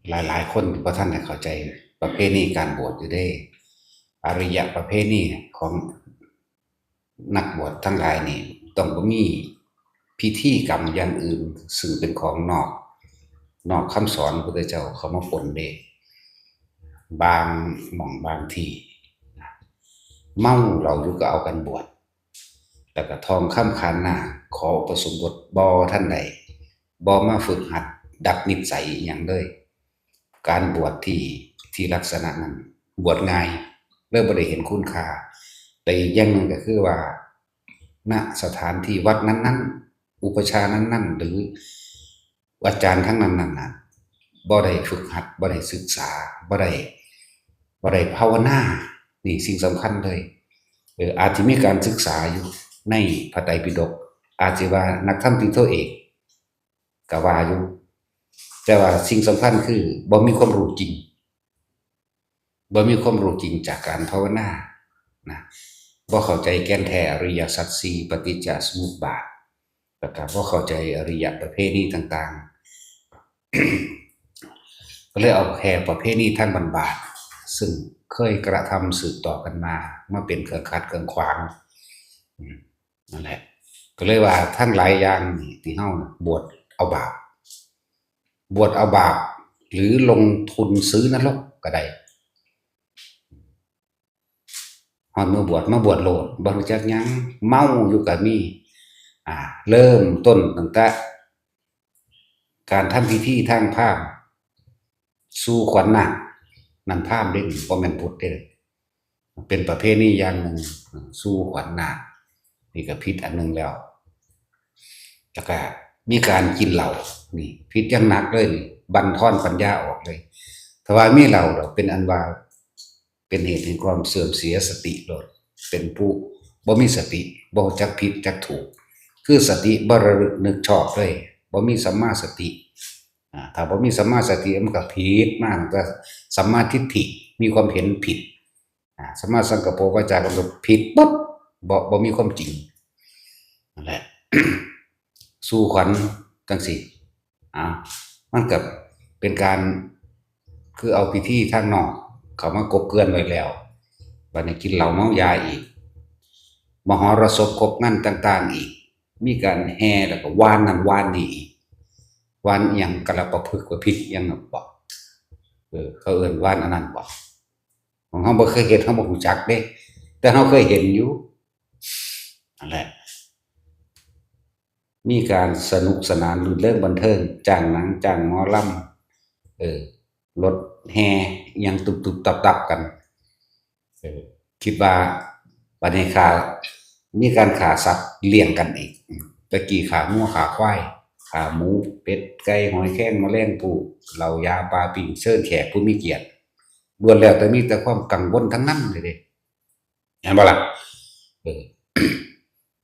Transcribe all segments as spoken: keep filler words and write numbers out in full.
หลายๆคนบ่ทันได้เข้าใจประเพณีการบวชอยู่เด้ อริยประเพณีของนักบวชทั้งหลายนี่ต้องบ่มีพิธีกรรมอย่างอื่นซึ่งเป็นของนอก นอกคำสอนพระพุทธเจ้าเข้ามาปนเด้ บางหม่องบางที่ เมาเหล้าอยู่ก็เอากันบวช แล้วก็ทองคำขันหน้า ขออุปสมบทบ่ทันได้ บ่มาฝึกหัดดัดนิสัยอหย่างเลย การบวชที่ที่ลักษณะนั้นบวชง่าย เลยบ่ได้เห็นคุณค่า แต่อีกอย่างหนึ่งก็คือว่า ณ สถานที่วัดนั้นๆ อุปัชฌาย์นั้นๆ หรืออาจารย์ทั้งนั้นนั้นน่ะบ่ได้ฝึกหัด บ่ได้ศึกษา บ่ได้ บ่ได้ภาวนา นี่สิ่งสำคัญเลย เออ อาจจะมีการศึกษาอยู่ในพระไตรปิฎก อาจจะว่านักธรรมตรีโทเอก ก็ว่าอยู่ แต่ว่าสิ่งสำคัญคือบ่มีความรู้จริง บ่มีความรู้จริงจากการภาวนานะ บ่เข้าใจแก่นแท้อริยสัจสี่ ปฏิจจสมุปบาท แล้วก็บ่เข้าใจอริยประเพณีต่างๆ ก็เลยเอาแค่ประเพณีทางบ้านๆ ซึ่งเคยกระทำสืบต่อกันมา มาเป็นเครื่องขัดเครื่องขวาง อืม นั่นแหละ ก็เลยว่าทั้งหลายอย่างนี่ที่เฮาบวชเอาบาป บวชเอาบาป หรือลงทุนซื้อนรกก็ได้ ฮอดมื้อบวชมาบวชโลด บ่รู้จักหยัง เมาอยู่ก็มี อ่า เริ่มต้นตั้งแต่การทำพิธีทางพราหมณ์ สู่ขวัญนาค นั่นพราหมณ์เด้ บ่แม่นพุทธเด้ เป็นประเพณีอย่างหนึ่ง สู่ขวัญนาค นี่ก็ผิดอันหนึ่งแล้ว แล้วก็มีการกินเหล้า นี่ผิดอย่างหนักเลยนี่ บั่นทอนปัญญาออกเลย ถ้าว่ามีเหล้าแล้วเป็นอันว่า เป็นเหตุแห่งความเสื่อมเสียสติโลด เป็นผู้บ่มีสติ บ่รู้จักผิดจักถูก คือสติบ่ระลึกนึกชอบเลย บ่มีสัมมาสติ อ่า ถ้าบ่มีสัมมาสติมันก็ผิดมา มันก็สัมมาทิฏฐิ มีความเห็นผิด อ่า สัมมาสังกัปโปวาจากัมมันก็ผิดปั๊บ บ่ บ่มีความจริง นั่นแหละ สู่ขวัญจังซี่ อ่า มันก็เป็นการ คือเอาพิธีทางนอกเข้ามากลบเกลื่อนไว้แล้ว บัดนี้กินเหล้าเมายาอีก มหรสพครบงานต่างๆอีก มีการแห่แล้วก็ว่านนั่นว่านนี่อีก ว่านอิหยังกาลปะพฤกษ์บ่ พิษอิหยังน่ะบ่ เออ เขาเอิ้นว่านอันนั้นบ่ ของเฮาบ่เคยเฮ็ด เฮาบ่รู้จักเด้ แต่เฮาเคยเห็นอยู่ นั่นแหละ มีการสนุกสนานรื่นเริงบันเทิง จ้างหนัง จ้างหมอลำ เออ รถแห่อิหยังตุ๊บๆตับๆกัน เออ คิดว่าบัดนี้ฆ่า มีการฆ่าสัตว์เลี้ยงกันอีก ตะกี้ฆ่างัวฆ่าควาย ฆ่าหมู เป็ด ไก่ หอยแครง แมลงภู่ เหล้ายา ปาปิ้ง เชิญแขกผู้มีเกียรติ ล้วนแล้วแต่มีแต่ความกังวลทั้งนั้นเลยเด้ เห็นบ่ล่ะ เออ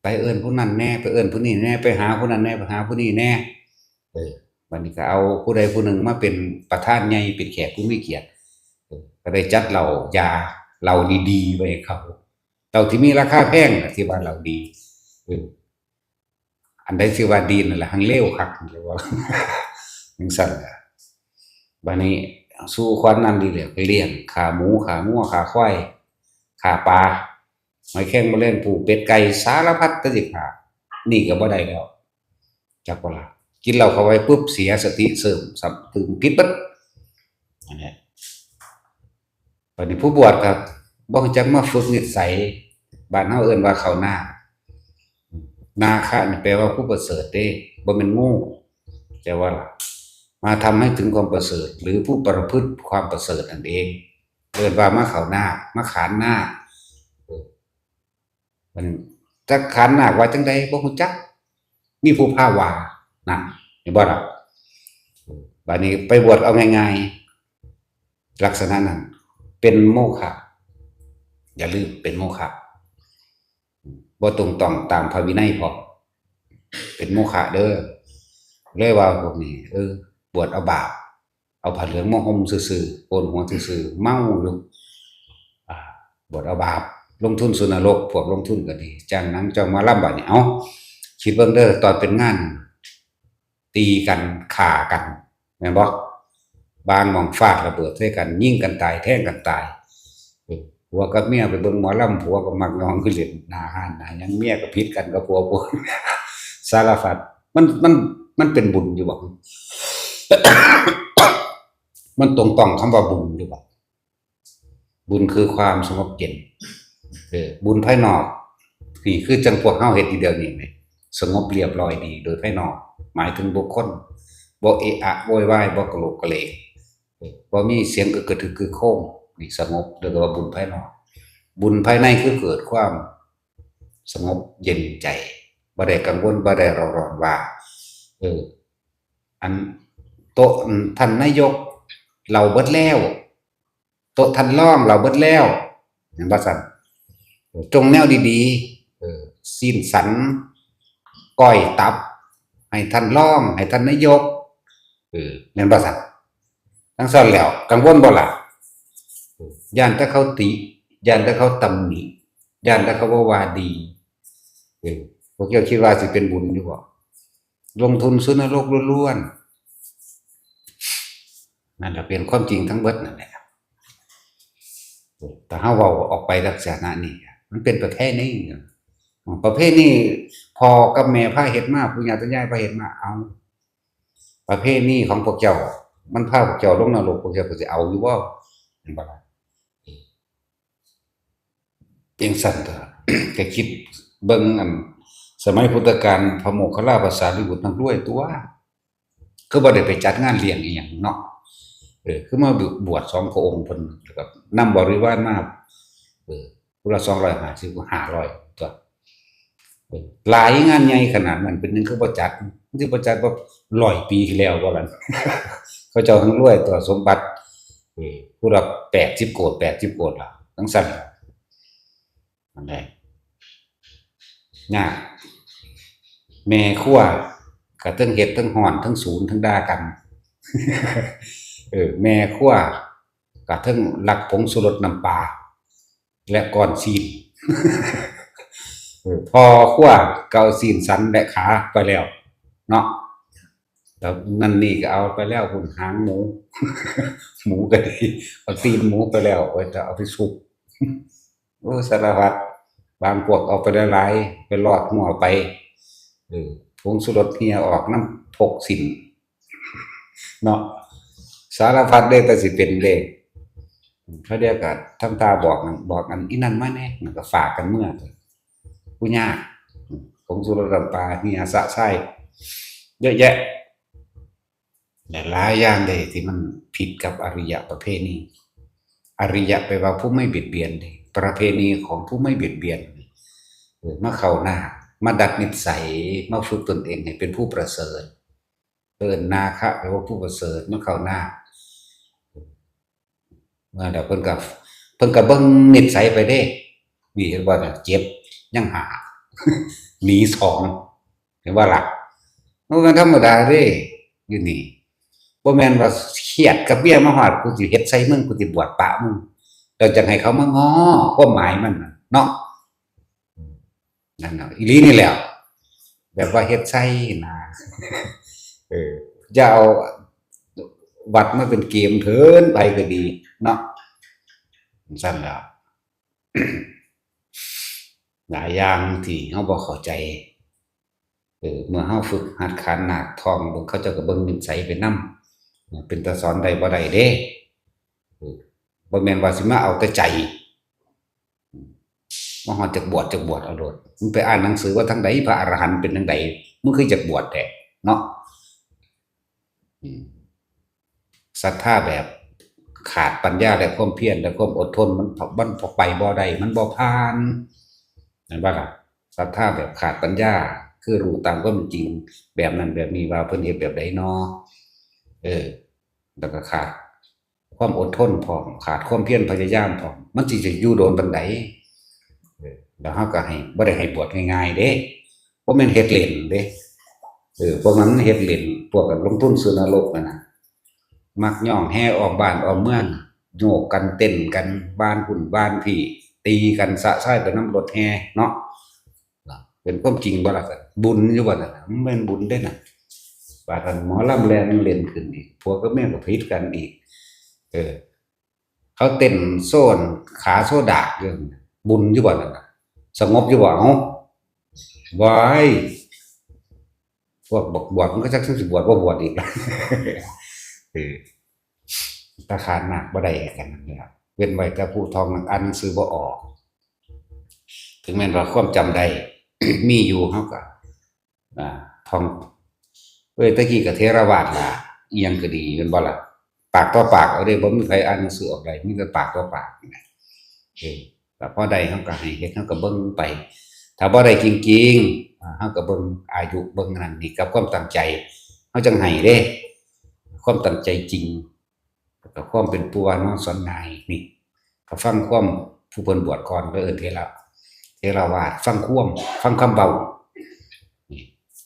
ไปเอิ้นผู้นั้นแหน่ ไปเอิ้นผู้นี้แหน่ ไปหาผู้นั้นแหน่ ไปหาผู้นี้แหน่ เออ บัดนี้ก็เอาผู้ใดผู้หนึ่งมาเป็นประธานใหญ่ เป็นแขกผู้มีเกียรติ เออ ก็ได้จัดเหล้ายา เหล้าดีๆไว้ให้เขา เหล้าที่มีราคาแพงน่ะ ที่ว่าเหล้าดี เออ อันใดที่ว่าดีนั่นแหละ หังเลวคัก หรือว่า จังซั่นล่ะ บัดนี้สู่ขวัญนั่นดีแล้ว เลี้ยง ฆ่าหมู ฆ่างัว ฆ่าควาย ฆ่าปลา หอยแครง แมลงภู่ เป็ด ไก่ สารพัดแต่สิฆ่า นี่ก็บ่ได้แล้ว จักบ่ล่ะ กินเหล้าเข้าไปปุ๊บ เสียสติเสื่อม สับตื่นผิดเบิด อันเนี้ย บัดนี้ผู้บวชก็บ่รู้จักมาฝึกนิสัย บ้านเฮาเอิ้นว่าเข้านาค นาคะนี่แปลว่าผู้ประเสริฐเด้ บ่แม่นงู แต่ว่าล่ะ มาทำให้ถึงความประเสริฐ หรือผู้ประพฤติความประเสริฐนั่นเอง เอิ้นว่ามาเข้านาค มาขานนาค เออ มันจักขานนาคว่าจังใดบ่รู้จัก มีผู้พาว่า นั่น เห็นบ่ล่ะ บัดนี้ไปบวชเอาง่ายๆ ลักษณะนั้น เป็นโมฆะ อย่าลืมเป็นโมฆะ บ่ตรงต้องตามพระวินัยพร้อม เป็นโมฆะเด้อ เลยว่าพวกนี้ เออ บวชเอาบาป เอาผ้าเหลืองมาห่มซื่อๆ โกนหัวซื่อๆ เมาอยู่ อ่า บวชเอาบาป ลงทุนสู่นรก พวกลงทุนก็ดี จ้างหนังจ้างหมอลำบัดนี้ เอ้า คิดเบิ่งเด้อ ตอนเป็นงาน ตีกัน ฆ่ากัน แม่นบ่ บางหม่องฟาดระเบิดใส่กัน ยิงกันตาย แทงกันตาย เออ ผัวกับเมียไปเบิ่งหมอลำ ผัวก็มักย่องคือเล่นหน้าห้านหน้าหยัง เมียก็ผิดกันกับผัว ผัว สารพัด มัน มัน มันเป็นบุญอยู่บ่ มันตรงต้องคำว่าบุญอยู่บ่ บุญคือความสงบเย็น เออ บุญภายนอก นี่คือจังพวกเฮาเฮ็ดอยู่เดี๋ยวนี้แหม สงบเรียบร้อยดีโดยภายนอก หมายถึงบุคคล บ่เอะอะโวยวาย บ่กระโหลกกระเลก เออ บ่มีเสียงอึกกระทึกคึกโครม นี่สงบ เรียกว่าบุญภายนอก บุญภายในคือเกิดความสงบเย็นใจ บ่ได้กังวล บ่ได้เร่าร้อนว่า เออ อันโต๊ะท่านนายกเหล้าเบิดแล้ว โต๊ะท่านรองเหล้าเบิดแล้ว เห็นบ่ซั่น จงแนวดีๆ เออ ซี้นสัน ก้อยตับ ให้ท่านรอง ให้ท่านนายก เออ แม่นบ่ซั่น จั่งซั่นแล้ว กังวลบ่ล่ะ ย้านแต่เขาติ ย้านแต่เขาตำหนิ ย้านแต่เขาบ่ว่าดี เออ พวกเจ้าคิดว่าสิเป็นบุญอยู่บ่ ลงทุนสู่นรกล้วนๆ นั่นแหละเป็นความจริงทั้งเบิดนั่นแหละ แต่เฮาเว้าออกไปลักษณะนี้ มันเป็นประเพณี ประเพณีพ่อกับแม่พาเฮ็ดมา ปู่ย่าตายายพาเฮ็ดมา เอา ประเพณีของพวกเจ้า มันพาพวกเจ้าลงนรก พวกเจ้าก็สิเอาอยู่บ่ เห็นบ่ล่ะ จั่งซั่นก็ ก็คิดเบิ่งอัน สมัยพุทธกาล พระโมคคัลลาภาษารีบุตรนั่นรวยตั๊ว คือบ่ได้ไปจัดงานเลี้ยงอีหยังเนาะ เออ คือมาบวชสองพระองค์เพิ่น แล้วก็นำบริวารมา เออ ผู้ละสองร้อยห้าสิบ ห้าร้อยตั๊ว เออ หลายงานใหญ่ขนาดนั้น เป็นหยังคือบ่จัด มันสิบ่จัดบ่ ร้อยปีที่แล้วบ่ล่ะ เขาเจ้าทั้งรวยตั๊ว สมบัติ เออ ผู้ละแปดสิบโกด แปดสิบโกดล่ะ จั่งซั่นล่ะ นั่นแหละ ยาก แม่ครัวก็เทิงเฮ็ด เทิงฮ้อน เทิงสูน เทิงด่ากัน เออ แม่ครัวก็เทิงลักผงชูรสน้ำปลา และก้อนซี้น เออ พ่อครัวก็เอาซี้นสันและขาไปแล้ว เนาะ แล้วนั่นนี่ก็เอาไปแล้ว พุ้นหางหมู หมูก็ดี เอาตีนหมูไปแล้ว ไว้จะเอาไปสุก โอ้ สารพัด บางพวกเอาไปหลายๆ ไปลอดหัวไป เออ ผงชูรสเหี่ยออกนำพกซี้น เนาะ สารพัดเด้ แต่สิเป็นเด้ เขาเรียกกัน ทำตาบอกนั่น บอกอันอีนั่นมาแน่ มันก็ฝากกันเมือ ผู้ยาก ผงชูรสน้ำปลา เหี่ยสะไส้ เยอะแยะ หลายๆอย่างเด้ที่มันผิดกับอริยประเพณี อริยะแปลว่าผู้ไม่เบียดเบียนเด้ ประเพณีของผู้ไม่เบียดเบียน เออ มาเข้าหน้า มาดัดนิสัย มาฝึกตนเองให้เป็นผู้ประเสริฐ เอิ้นนาคะแปลว่าผู้ประเสริฐ มาเข้าหน้า เมื่อแล้วเพิ่นก็ เพิ่นก็เบิ่งนิสัยไปเด้ นี่เห็นบ่น่ะ เจ็ด ยังห้า หนีสอง เห็นบ่ล่ะ มันบ่ธรรมดาเด้ อยู่นี่ บ่แม่นว่าเครียดกับเมียมาฮอด กูสิเฮ็ดใส่มึง กูสิบวชปะมึง แล้วจั่งให้เขามาง้อ ความหมายมันน่ะเนาะ นั่นน่ะ อีหลีนี่แหละ แบบว่าเฮ็ดใส่นะ เออ อย่าเอาวัดมาเป็นเกมเถิน ไปก็ดีเนาะ ซั่นล่ะ หลายอย่างที่เฮาบ่เข้าใจ เออ เมื่อเฮาฝึกหัดขานนาคท่องเบิ่ง เขาเจ้าก็เบิ่งนิสัยไปนำ เป็นตาสอนได้บ่ได้เด้ เออ บ่แม่นว่าสิมาเอาแต่ใจ มาฮอดจักบวช จักบวชเอาโลด มึงไปอ่านหนังสือว่าทางใดพระอรหันต์เป็นจังใด มึงคือจักบวชแท้เนาะ อืม ศรัทธาแบบขาดปัญญาและความเพียรและความอดทน มัน มันไปบ่ได้ มันบ่ผ่าน แม่นบ่ล่ะ ศรัทธาแบบขาดปัญญา คือรู้ตามความเป็นจริง แบบนั้นแบบนี้ว่าเพิ่นเฮ็ดแบบใดน้อ เออ แล้วก็ขาดความอดทนพร้อม ขาดความเพียรพยายามพร้อม มันสิจะอยู่โดนปานใด เออ แล้วเฮาก็ให้ บ่ได้ให้บวชง่ายๆเด้ บ่แม่นเฮ็ดเล่นเด้ เออ พวกนั้นมันเฮ็ดเล่น พวกกันลงทุนสู่นรกนั่นน่ะ มักย่องแห่อ้อมบ้านอ้อมเมือง โยกกันเต้นกัน บ้านพุ้นบ้านพี้ ตีกันสะไส้ไปนำรถแห่เนาะ เป็นความจริงบ่ล่ะ บุญอยู่บ่นั่นน่ะ มันแม่นบุญเด้น่ะ บาดนั้นหมอลำแล่นเล่นขึ้นอีก ผัวกับเมียก็ผิดกันอีก เออ เขาเต้นโซนขาโซดากอยู่ บุญอยู่บ่นั่นน่ะ สงบอยู่บ่ เอ้า วาย พวกบอกบวชมันก็จักสิบวชบ่บวชอีก เออ ตาขานหนักบ่ได้กันนั่นแหละ เว้นไว้แต่ผู้ท่องหนัง อ่านหนังสือบ่ออก ถึงแม้นว่าความจำได้ มีอยู่ เฮาก็ อ่า ท่อง เอ้ย ตะกี้ก็เถรวาทล่ะ อีหยังก็ดี แม่นบ่ล่ะ ปากต่อปากเอาเด้ บ่มีไผอ่านหนังสือออกได้ มีแต่ปากต่อปากนี่แหละ เออ แต่พอได้เฮาก็ให้เฮ็ด เฮาก็เบิ่งไป ถ้าบ่ได้จริงๆ อ่า เฮาก็เบิ่งอายุ เบิ่งนั่นนี่ กับความตั้งใจ เฮาจั่งให้เด้ ความตั้งใจจริง แล้วก็ความเป็นผู้ว่านอนสอนง่ายนี่ ก็ฟังความผู้เพิ่นบวชก่อน ก็เอิ้นเถระ เถรวาท ฟังความ ฟังคำเว้า นี่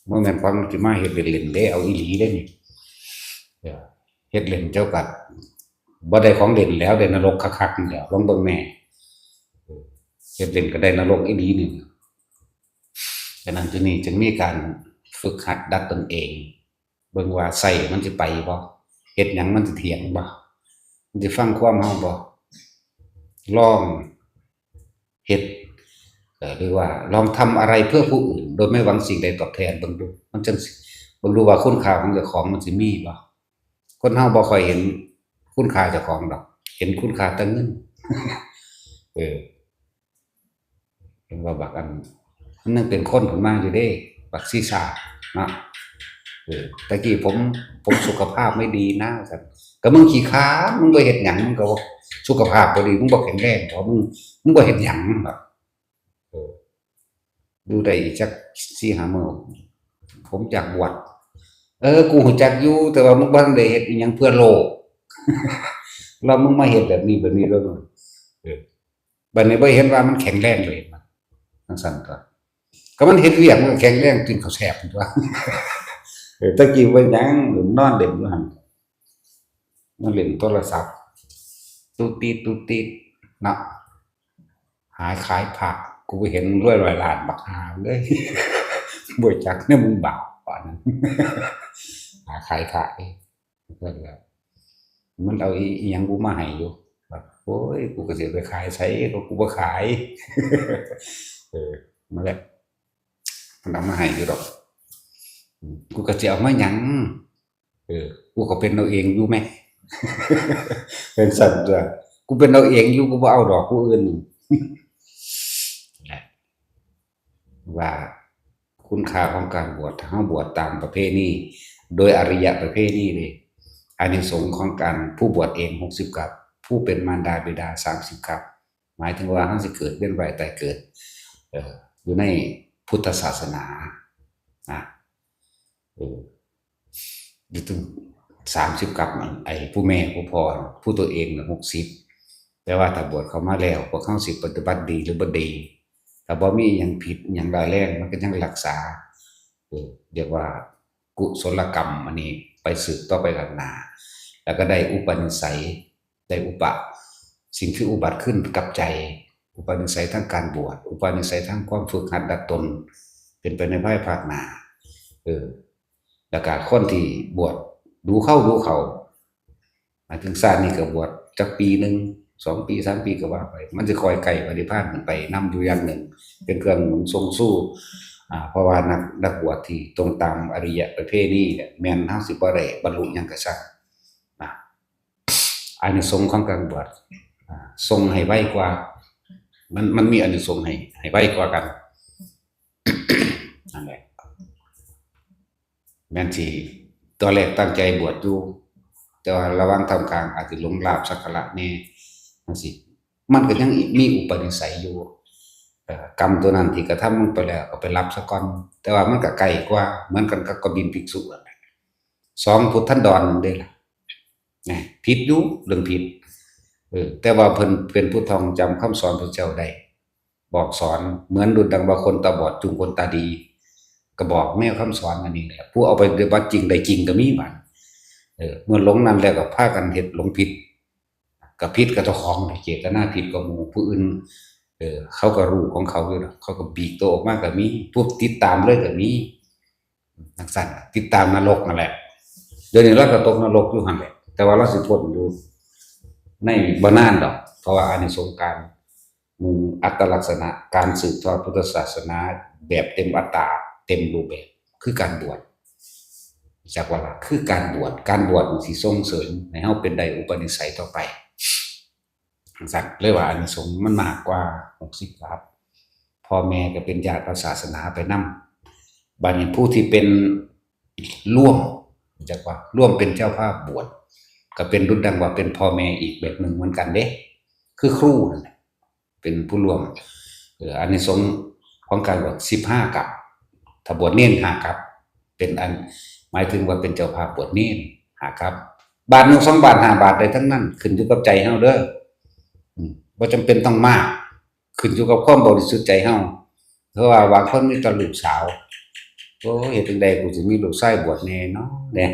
บ่แม่นฟังสิมาเฮ็ดเล่นๆเด้ เอาอีหลีเด้นี่ เออ เฮ็ดเล่นเจ้าก็บ่ได้ของเล่นแล้ว ได้นรกคักๆนี่แหล้ว ลองเบิ่งแหน่ เออ เฮ็ดเล่นก็ได้นรกอีหลีนี่ ฉะนั้นจุดนี้จึงมีการฝึกหัดดัดตนเอง เบิ่งว่าใช้มันสิไปบ่ เฮ็ดหยังมันสิเถียงบ่ มันสิฟังความเฮาบ่ ลองเฮ็ด เอ่อ หรือว่าลองทำอะไรเพื่อผู้อื่น โดยไม่หวังสิ่งใดตอบแทน เบิ่งดู มันจั่งสิ เบิ่งดูว่าคุณค่าของเจ้าของมันสิมีบ่ คนเฮาบ่ค่อยเห็นคุณค่าเจ้าของดอก เห็นคุณค่าแต่เงิน เออ เห็นว่าบักอัน มันยังเป็นคนขึ้นมาอยู่เด้ บักซีซ่าเนาะ เออ ตะกี้ผม ผมสุขภาพไม่ดีนะ ซั่น ก็มึงขี้คร้าน มึงบ่เฮ็ดหยัง มึงก็สุขภาพบ่ดี มึงบ่แข็งแรง เพราะมึง มึงบ่เฮ็ดหยัง แบบ เออ อยู่ได้อีกจักสี่ห้ามื้อ ผมอยากบวช เออ กูรู้จักอยู่ แต่ว่ามึงบ่ทันได้เฮ็ดอิหยังเพื่อโลก แล้วมึงมาเฮ็ดแบบนี้ แบบนี้แล้ว เออ บัดนี้บ่เห็นว่ามันแข็งแรงเลย จั่งซั่นก็ ก็มันเฮ็ดเวียกมันก็แข็งแรง กินข้าวแซ่บตั๊ว เออ ตะกี้ว่าหยัง นอนเล่นอยู่หั่น นอนเล่นโทรศัพท์ ตุ๊ดติ๊ดตุ๊ดติ๊ดเนาะ หาขายพระ กูเห็นรวยร้อยล้าน บักห่าเอ้ย บ่จักเนี่ย มึงบาปปานนั้น หาขายพระเด้ มันเอาอีหยังกูมาให้อยู่ แบบ โอ้ย กูก็สิไปขายไส ก็กูบ่ขาย เออ นั่นแหละ มันเอามาให้อยู่ดอก อืม กูก็สิเอามาหยัง เออ กูก็เป็นเอาเองอยู่แหม เป็นซั่นตั๊ว กูเป็นเอาเองอยู่ กูบ่เอาดอกผู้อื่น นะ ว่าคุณค่าของการบวช ถ้าเฮาบวชตามประเพณี โดยอริยประเพณีนี่ อานิสงส์ของการผู้บวชเองหกสิบกัป ผู้เป็นมารดาบิดาสามสิบกัป หมายถึงว่าเฮาสิเกิดเวียนว่ายตายเกิด เอ่อ อยู่ในพุทธศาสนา นะ เออ อยู่ถึงสามสิบกัป ไอ้ผู้แม่ผู้พ่อ ผู้ตัวเองน่ะหกสิบ แต่ว่าถ้าบวชเข้ามาแล้ว พวกเฮาสิปฏิบัติดีหรือบ่ดี ถ้าบ่มีอิหยังผิดอิหยังร้ายแรง มันก็ยังรักษา เออ เรียกว่ากุศลกรรมอันนี้ไปสืบต่อไปข้างหน้า แล้วก็ได้อุปนิสัย ได้อุปะ สิ่งที่อุบัติขึ้นกับใจ อุปนิสัยทางการบวช อุปนิสัยทางความฝึกหัดดัดตน เป็นไปในภายภาคหน้า เออ แล้วก็คนที่บวชดูเข้าดูเข้า หมายถึงชาตินี้ก็บวชจักปีหนึ่ง สองปี สามปีก็ว่าไป มันจะคอยไกลปฏิภาณขึ้นไปนำอยู่อย่างหนึ่ง เป็นเครื่องหนุนทรงสู้ อ่า เพราะว่านัก นักบวชที่ตรงตามอริยประเพณีเนี่ย แม่นเฮาสิบ่ได้บรรลุหยังก็ช่าง นะ อานิสงส์ของการบวช อ่า ส่งให้ไวกว่า มัน มันมีอานิสงส์ให้ ให้ไวกว่ากัน นั่นแหละ แม่นสิ ตอนแรกตั้งใจบวชอยู่ แต่ว่าระหว่างท่ามกลางอาจจะหลงลาภสักการะแหน่ จั่งซี้ มันก็ยังมีอุปนิสัยอยู่ เอ่อ กรรมตัวนั้นที่กระทำลงไปแล้วก็ไปรับซะก่อน แต่ว่ามันก็ใกล้กว่า เหมือนกันกับกบินภิกษุนั่นแหละ สองพุทธันดรนั่นเด้ล่ะ นะ ผิดอยู่ เรื่องผิด เออ แต่ว่าเพิ่นเป็นผู้ท่องจำคำสอนพระเจ้าได้ บอกสอน เหมือนดุจดังว่าคนตาบอดจูงคนตาดี ก็บอกแนวคำสอนอันนี้แหละ ผู้เอาไปปฏิบัติจริงได้จริงก็มีบัด เออ เมื่อหลงนั้นแล้วก็พากันเฮ็ดหลงผิด ก็ผิดกับเจ้าของ เจตนาผิดกับหมู่ ผู้อื่น เออ เขาก็รู้ของเขาอยู่ดอก เขาก็บีกตัวออกมาก็มี ปุ๊บ ติดตามเลยก็มี จั่งซั้นล่ะ ติดตามนรกนั่นแหละ เดี๋ยวนี้ลาวก็ตกนรกอยู่หั่นแหละ แต่ว่าลาวสิพ้นอยู่ในบ่นานดอก เพราะว่าอานิสงส์การ หนึ่ง อัตลักษณะการสืบทอดพุทธศาสนาแบบเต็มอัตรา เต็มรูปแบบ คือการบวช จักว่าล่ะ คือการบวช การบวชนี่สิส่งเสริมให้เฮาเป็นได้อุปนิสัยต่อไป จั่งซั้น เลยว่าอานิสงส์มันมากกว่าหกสิบครับ พ่อแม่ก็เป็นญาติพระศาสนาไปนำ บัดนี้ผู้ที่เป็นร่วม จักว่าร่วมเป็นเจ้าภาพบวช ก็เป็นดุจดังว่าเป็นพ่อแม่อีกแบบหนึ่งเหมือนกันเด้ คือครูนั่นแหละ เป็นผู้ร่วม เอ่อ อานิสงส์ของการบวชสิบห้ากับ ถ้าบวชเณรห้ากับ เป็นอัน หมายถึงว่าเป็นเจ้าภาพบวชเณรห้ากับ บาทหนึ่ง สองบาท ห้าบาท ได้ทั้งนั้น ขึ้นอยู่กับใจเฮาเด้อ อืม บ่จำเป็นต้องมาก ขึ้นอยู่กับความบริสุทธิ์ใจเฮา เพราะว่าบางคนมีแต่ลูกสาว โอ้ย เฮ็ดจั่งใดกูสิมีลูกชายบวชแน่เนาะ เนี่ย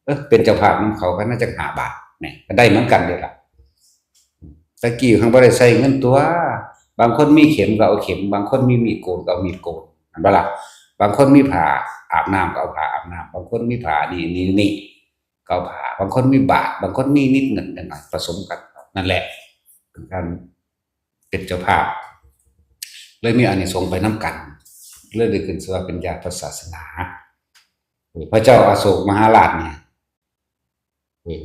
เออ เป็นเจ้าภาพนำเขาก็น่าจะห้าบาท เนี่ย ก็ได้เหมือนกันเด้ล่ะ ตะกี้เฮาบ่ได้ใช้เงินตัว บางคนมีเข็มก็เอาเข็ม บางคนมีมีดโกนก็เอามีดโกน แม่นบ่ล่ะ บางคนมีผ้าอาบน้ำก็เอาผ้าอาบน้ำ บางคนมีผ้านี่ นี่ นี่ ก็เอาผ้า บางคนมีบาตร บางคนมีนิดหน่อยหน่อย ผสมกัน นั่นแหละ เป็นการเป็นเจ้าภาพ เลยมีอานิสงส์ไปนำกัน เลยได้ขึ้นชื่อว่าเป็นญาติพระศาสนา พระเจ้าอโศกมหาราชเนี่ย เออ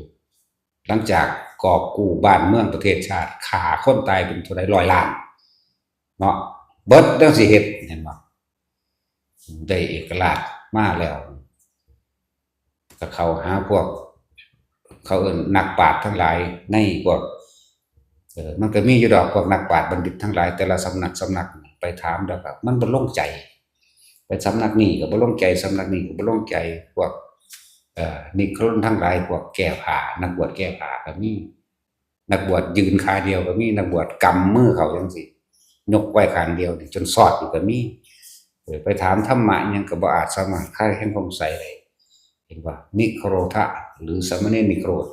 หลังจากกอบกู้บ้านเมืองประเทศชาติ ฆ่าคนตายเป็นเท่าใดร้อยล้าน เนาะ เบิดจั่งสิเฮ็ด เห็นบ่ ได้เอกราชมาแล้ว ก็เข้าหาพวก เขาเอิ้นนักปราชญ์ทั้งหลายในพวก เออ มันก็มีอยู่ดอกพวกนักปราชญ์บัณฑิตทั้งหลาย แต่ละสำนักสำนักไปถามแล้วก็มันบ่ลงใจ ไปสำนักนี้ก็บ่ลงใจ สำนักนี้ก็บ่ลงใจ พวก เอ่อ นิครนทั้งหลาย พวกแก้ผ้า นักบวชแก้ผ้าก็มี นักบวชยืนขาเดียวก็มี นักบวชกำมือเขาจั่งซี้ ยกไว้ข้างเดียวนี่จนสอดอยู่ก็มี เออ ไปถามธรรมะอิหยังก็บ่อาจสามารถคลายแคลงสงสัยได้ เห็นบ่ นิโครธะ หรือสามเณรนิโครธ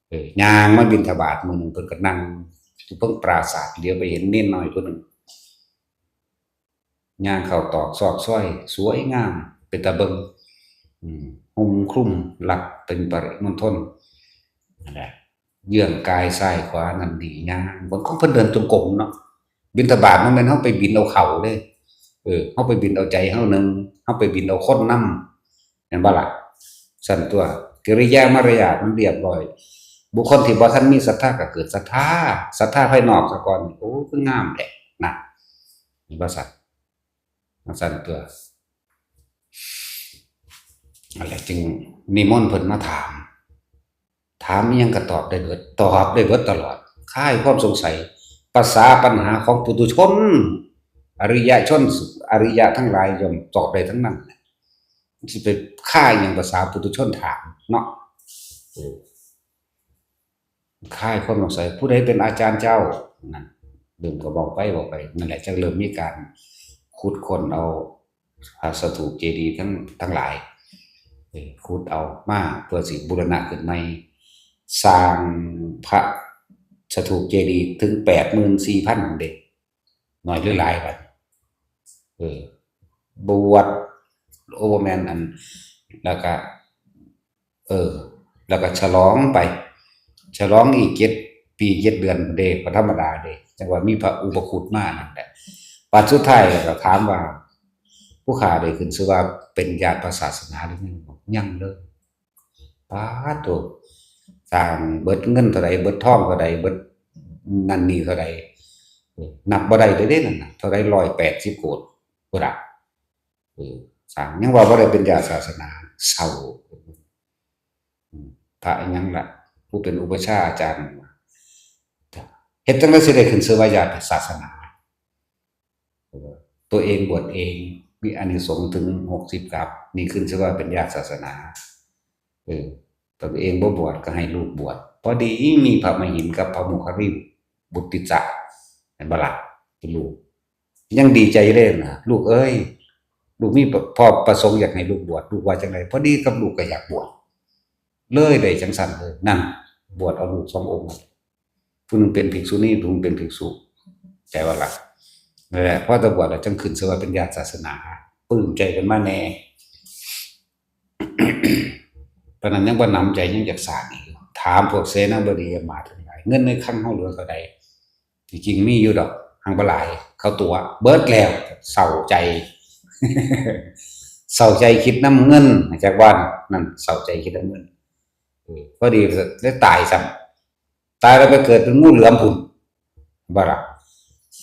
เออ ย่างมาบิณฑบาตมื้อหนึ่ง เพิ่นก็นั่งอยู่เพิ่งปราสาท เหลียวไปเห็นเณรน้อยผู้หนึ่ง ย่างเข้าตอกซอกซอย สวยงาม เป็นตาเบิ่ง อืม หุ้มคลุมรัดเป็นปริมณฑล นั่นแหละ เยื่องกายซ้ายขวานั่นดีย่าง บางคนเพิ่นเดินจงกรมเนาะ บิณฑบาตมันแม่นเฮาไปบิณเอาข้าวเด้ เออ เฮาไปบิณเอาใจเฮาหนึ่ง เฮาไปบิณเอาคนนำ แม่นบ่ล่ะ ซั่นตัว กิริยามารยาทมันเรียบร้อย บุคคลที่บ่ทันมีศรัทธาก็เกิดศรัทธา ศรัทธาภายนอกซะก่อน โอ้ คืองามแท้นะ เห็นบ่ซั่น ซั่นตัว นั่นแหละจึงนิมนต์เพิ่นมาถาม ถามอิหยังก็ตอบได้เบิด ตอบได้เบิดตลอด คลายความสงสัย ภาษาปัญหาของปุถุชน อริยชน อริยะทั้งหลายย่อมตอบได้ทั้งนั้น สิไปคลายหยังภาษาปุถุชนถามเนาะ เออ คลายความสงสัย ผู้ใดเป็นอาจารย์เจ้า นั่น เริ่มก็บอกไปบอกไป นั่นแหละ จั่งเริ่มมีการขุดค้นเอาพระสถูปเจดีย์ทั้ง ทั้งหลาย เออ ขุดเอามาเพื่อสิบูรณะขึ้นใหม่ สร้างพระสถูปเจดีย์ถึงแปดหมื่นสี่พันเด้ น้อยหรือหลายบัด เออ บวช โอ้ บ่แม่นอัน แล้วก็ เออ แล้วก็ฉลองไป ฉลองอีกเจ็ดปีเจ็ดเดือนเด้ ก็ธรรมดาเด้ จั่งว่ามีพระอุปคุตมานั่นแหละ บัดสุดท้ายแล้วก็ถามว่า ผู้ข้าได้ขึ้นชื่อว่าเป็นญาติพระศาสนาหรือยัง บอกยังเลย ป๊าดโธ่ สร้างเบิดเงินเท่าใด เบิดทองเท่าใด เบิดนั่นนี่เท่าใด เออ นับบ่ได้เลยเด้นั่นน่ะ เท่าใด ร้อยแปดสิบโกดพุ้นน่ะ เออ สร้างยังว่าบ่ได้เป็นญาติศาสนา เศร้า อืม พระอิหยังล่ะ ผู้เป็นอุปัชฌาย์อาจารย์ เฮ็ดจั่งใดสิได้ขึ้นชื่อว่าญาติศาสนา เออ ตัวเองบวชเอง มีอานิสงส์ถึงหกสิบกับ นี่ขึ้นชื่อว่าเป็นญาติศาสนา เออ ตัวเองบ่บวชก็ให้ลูกบวช พอดีมีพระมหินกับพระโมคคัลลิบุตติสะ เห็นบ่ล่ะ เป็นลูก ยังดีใจเลยนะ ลูกเอ้ย ลูกมีพ่อประสงค์อยากให้ลูกบวช ลูกว่าจั่งใด พอดีกับลูกก็อยากบวช เลยได้จั่งซั่นเลย นั่น บวชเอาลูกสององค์ ผู้หนึ่งเป็นภิกษุณี ผู้หนึ่งเป็นภิกษุ ใจว่าล่ะ นั่นแหละ พอแต่บวชแล้วจั่งขึ้นชื่อว่าเป็นญาติศาสนา ปลื้มใจกันมาแน่ ปานนั้นยังบ่หนำใจ ยังอยากสร้างอีกอยู่ ถามพวกเสนาบดีอำมาตย์ทั้งหลาย เงินในคลังเฮาเหลือเท่าใด ที่จริงมีอยู่ดอก หังบ่หลาย เขาตั๋วเบิดแล้ว เศร้าใจ เศร้าใจคิดนำเงิน จักว่านั่น เศร้าใจคิดนำเงิน เออ พอดีเลยตายซ้ำ ตายแล้วไปเกิดเป็นงูเหลือมพุ้น บ่ล่ะ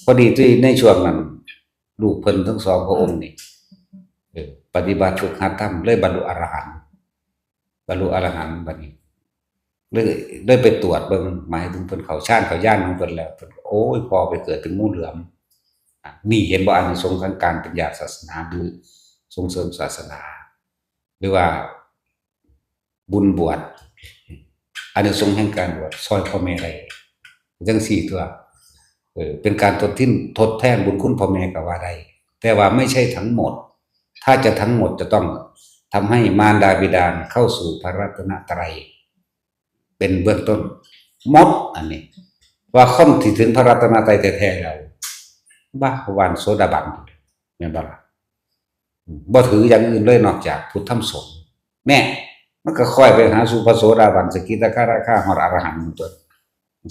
พอดีที่ในช่วงนั้น ลูกเพิ่นทั้งสองพระองค์นี่ เออ ปฏิบัติฝึกหัดธรรม เลยบรรลุอรหันต์ บรรลุอรหันต์บัดนี้ เลย เลยไปตรวจเบิ่ง หมายถึงเพิ่นเข้าฌานเข้าญาณของเพิ่นแล้ว เพิ่น โอ้ย พ่อไปเกิดเป็นงูเหลือม อ่ะ นี่เห็นบ่ อานิสงส์ของการเป็นญาติศาสนา หรือส่งเสริมศาสนา หรือว่าบุญบวช อานิสงส์แห่งการบวช ซ่อยพ่อแม่ได้ จั่งซี้ตั่ว เออ เป็นการทดทิน ทดแทนบุญคุณพ่อแม่ก็ว่าได้ แต่ว่าไม่ใช่ทั้งหมด ถ้าจะทั้งหมดจะต้องทำให้มารดาบิดาเข้าสู่พระรัตนตรัย เป็นเบื้องต้น หมด อันนี้ ว่าคนที่ถึงพระรัตนตรัยแท้ๆแล้ว บ่า วันโสดาบัน แม่นบ่ล่ะ บ่ถืออย่างอื่นเลยนอกจากพุทธธรรมสงฆ์ แน่ มันก็ค่อยไปหาสู่พระโสดาบัน สกิทาคานาคา ฮอดอรหันต์ตัว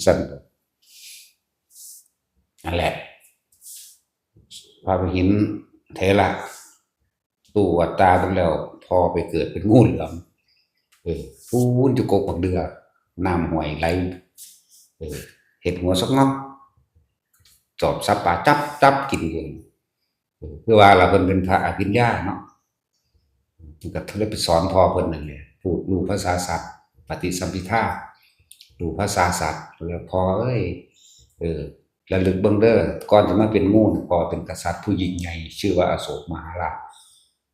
ซั่น นั่นแหละ พระมหินเถระ ตู้วัดตาเบิ่งแล้ว พ่อไปเกิดเป็นงูเหลือม เออ ปูนอยู่กกบักเดือ น้ำห้วยไหล เออ เห็ดหัวสักงอก จอบสับปลาจับจับกินอยู่ เออ คือว่าล่ะ เพิ่นเป็นพระอภิญญาเนาะ เพิ่นก็เลยไปสอนพ่อเพิ่นนั่นแหละ พูดรู้ภาษาสัตว์ ปฏิสัมภิทา รู้ภาษาสัตว์ แล้ว พ่อเอ้ย เออ ระลึกเบิ่งเด้อ ก่อนจะมาเป็นงูนี่ พ่อเป็นกษัตริย์ผู้ยิ่งใหญ่ ชื่อว่าอโศกมหาราช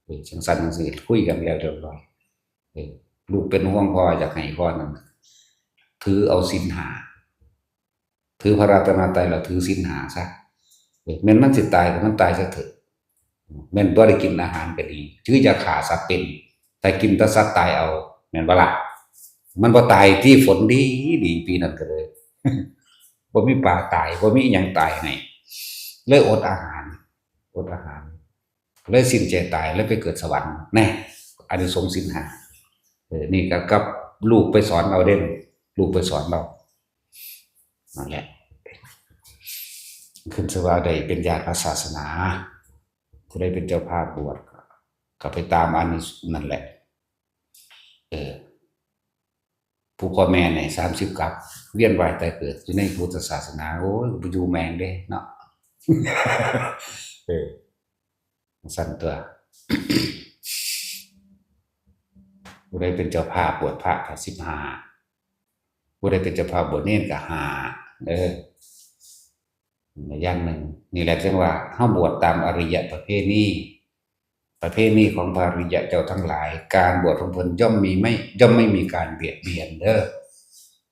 เออ จั่งซั่นจั่งซี้ คุยกันแล้วเรียบร้อย เออ ลูกเป็นห่วงพ่อ อยากให้พ่อนั่นน่ะ ถือเอาศีลห้า ถือพระรัตนตรัยแล้วถือศีลห้าซะ เออ แม่นมันสิตายก็มันตายซะเถอะ แม่นบ่ได้กินอาหารก็ดี ถืออย่าฆ่าสัตว์เป็น แต่กินแต่สัตว์ตายเอา แม่นบ่ล่ะ มันบ่ตายที่ฝนดีดีปีนั้นก็เลย บ่มีปลาตาย บ่มีอิหยังตายให้ เลยอดอาหาร อดอาหาร เลยสิ้นใจตาย เลยไปเกิดสวรรค์ แน่ อานิสงส์ศีลห้า เออ นี่ก็กับลูกไปสอนเอาเด้ ลูกไปสอนเอา นั่นแหละ ขึ้นชื่อว่าได้เป็นญาติพระศาสนา ผู้ใดเป็นเจ้าภาพบวช ก็ไปตามอานิสงส์นั่นแหละ เออ ผู้พ่อแม่เนี่ย สามสิบ กับ เวียนว่ายตายเกิดอยู่ในพุทธศาสนา โอ้ย บ่อยู่แม่งเด้เนาะ เออ ซั่นตัว ผู้ใดเป็นเจ้าภาพบวชพระก็สิบห้า ผู้ใดเป็นเจ้าภาพบวชเณรก็ห้า เออ อย่างหนึ่ง นี่แหละจั่งว่าเฮาบวชตามอริยประเพณี ประเพณีของพระอริยะเจ้าทั้งหลาย การบวชของเพิ่นย่อมมีไม่ ย่อมไม่มีการเบียดเบียนเด้อ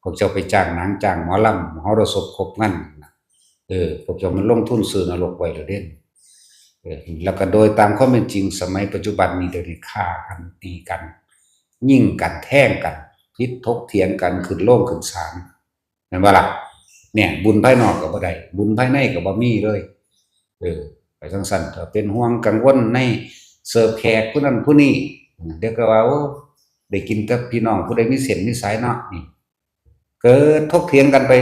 พวกเจ้าไปจ้างหนังจ้างหมอลำ มหรสพครบงานน่ะ เออ พวกเจ้ามันลงทุนซื้อนรกไว้แล้วเด้ เออ แล้วก็โดยตามความเป็นจริง สมัยปัจจุบันนี้เดี๋ยวนี้ฆ่ากัน ตีกัน ยิงกัน แทงกัน ผิดถกเถียงกัน ขึ้นโรงขึ้นศาล แม่นบ่ล่ะ เนี่ย บุญภายนอกก็บ่ได้ บุญภายในก็บ่มีเลย เออ ไปจั่งซั่น ก็เป็นห่วงกังวลในเสิร์ฟแขกผู้นั้นผู้นี้ เดี๋ยวก็ว่า โอ้ ได้กินแต่พี่น้องผู้ใดมีเส้นมีสายเนาะ นี่ เกิดถกเถียงกันไป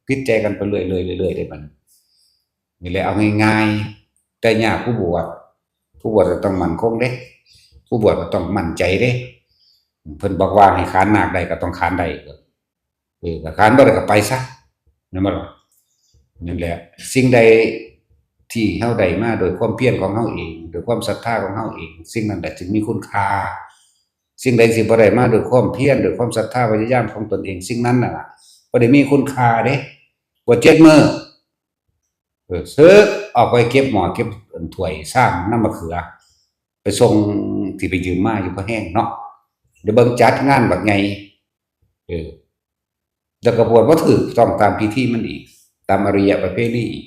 ผิดใจกันไปเรื่อยๆ เรื่อยๆ เด้บัดนี้ นี่แหละ เอาง่ายๆ แต่ยากผู้บวช ผู้บวชก็ต้องมั่นคงเด้ ผู้บวชก็ต้องมั่นใจเด้ เพิ่นบอกว่าให้ขานนาคได้ก็ต้องขานได้ เออ ก็ขานบ่ได้ก็ไปซะ แม่นบ่ล่ะ นั่นแหละ สิ่งใดที่เฮาได้มาโดยความเพียรของเฮาเอง โดยความศรัทธาของเฮาเอง สิ่งนั้นแหละจึงมีคุณค่า สิ่งใดที่บ่ได้มาโดยความเพียร โดยความศรัทธาพยายามของตนเอง สิ่งนั้นน่ะล่ะ บ่ได้มีคุณค่าเด้ บวชเจ็ดมื้อ เออ เสิร์ฟออกไปเก็บหม้อเก็บถ้วยชามน้ำมะเขือ ไปส่งที่ไปยืมมาอยู่พะแฮงเนาะ เดี๋ยวเบิ่งจัดงานบักใหญ่ เออ แล้วก็บวชบ่ถูกต้องตามพิธีมันอีก ตามอริยประเพณีอีก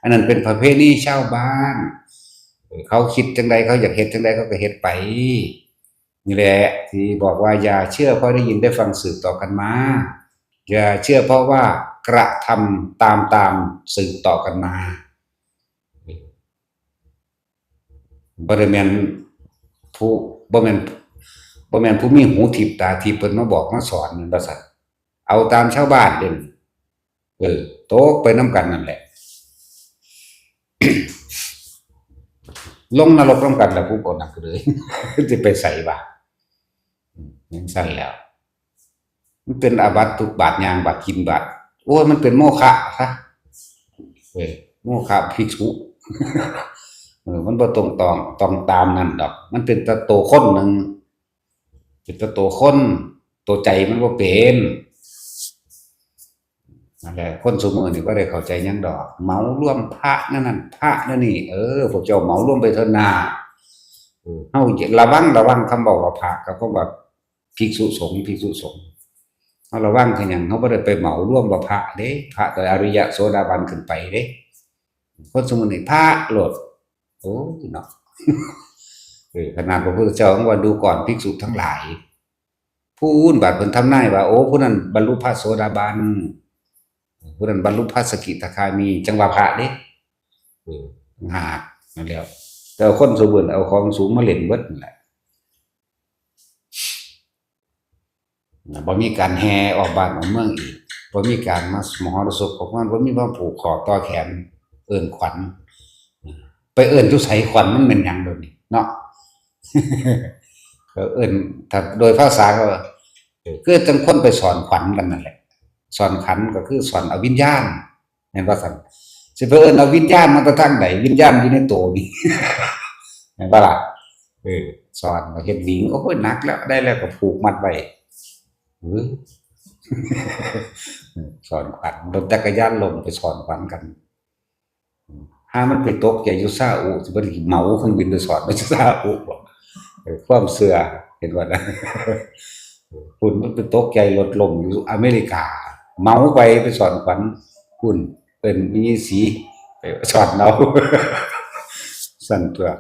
อันนั้นเป็นประเพณีชาวบ้าน เออ เขาคิดจั่งใด เขาอยากเฮ็ดจั่งใด เขาก็เฮ็ดไป นี่แหละที่บอกว่าอย่าเชื่อเพราะได้ยินได้ฟังสืบต่อกันมา อย่าเชื่อเพราะว่ากระทำตามๆ สืบต่อกันมา บ่ได้แม่นผู้ บ่แม่น บ่แม่นผู้มีหูทิพย์ตาทิพย์เพิ่นมาบอกมาสอนนั่นว่าซั่น เอาตามชาวบ้านเด้อ เออ ตกไปนำกันนั่นแหละ ลงนรกนำกันล่ะ ผู้บ่นักเลย สิไปไสวะ อืม จั่งซั่นแหล้ว มันเป็นอาบัติทุกบาทย่าง บาทกิน บาท โอ้ย มันเป็นโมฆะซะ เออ โมฆะภิกษุ เออ มันบ่ต้อง ต้อง ต้องตามนั่นดอก มันเป็นแต่โตคนหนึ่ง เป็นแต่โตคน โตใจมันบ่เป็น นั่นแหละ คนซุมื้อนี่บ่ได้เข้าใจหยังดอก เหมารวมพระนั่นนั่น พระนั่นนี่ เออ พวกเจ้าเหมารวมไปเถิดนา เออ เฮาระวัง ระวังคำเว้าว่าพระ กับคำว่าภิกษุสงฆ์ ภิกษุสงฆ์ เฮาระวังคือหยัง เฮาบ่ได้ไปเหมารวมว่าพระเด้ พระแต่อริยะโสดาบันขึ้นไปเด้ คนซุมื้อนี่พระโลด โอ้ยเนาะ เออ ขนาดพระพุทธเจ้ายังว่า ดูก่อนภิกษุทั้งหลาย ผู้อื่นบาดเพิ่นทำนายว่า โอ้ ผู้นั้นบรรลุพระโสดาบัน ผู้นั้นบรรลุพระสกิทาคามี จั่งว่าพระเด้ เออ หากนั่นแหล้ว แต่คนซุมื้อเอาของสูงมาเล่นเบิดนั่นแหละ นะ บ่มีการแห่ออกบ้านออกเมืองอีก บ่มีการมามหรสพของมัน บ่มีมาผูกข้อต่อแขน เอิ้นขวัญ ไปเอิ้นอยู่ไส ขวัญมันแม่นหยังเดี๋ยวนี้เนาะ ก็เอิ้น ถ้าโดยภาษาก็ เออ คือจั่งคนไปสอนขวัญกันนั่นแหละ สอนขวัญก็คือสอนเอาวิญญาณ แม่นบ่ซั่น สิไปเอิ้นเอาวิญญาณมาแต่ทางใด วิญญาณอยู่ในโตนี่ แม่นบ่ล่ะ เออ สอนว่าเฮ็ดหญิง โอ้ย หนักแล้ว ได้แล้วก็ผูกมัดไว้ เออ สอนขวัญ รถจักรยานล้มไปสอนขวัญกัน หามันไปตกใจอยู่ซาอุ สิบ่ได้เหมาเครื่องบินไปสอนไปซาอุบ่ เออ ความเชื่อ เห็นบ่นะ คุณมันไปตกใจรถล้มอยู่อเมริกา เหมาไป ไปสอนขวัญ คุณเอิ้นมีสี ไปสอนเอา ซั่นตัว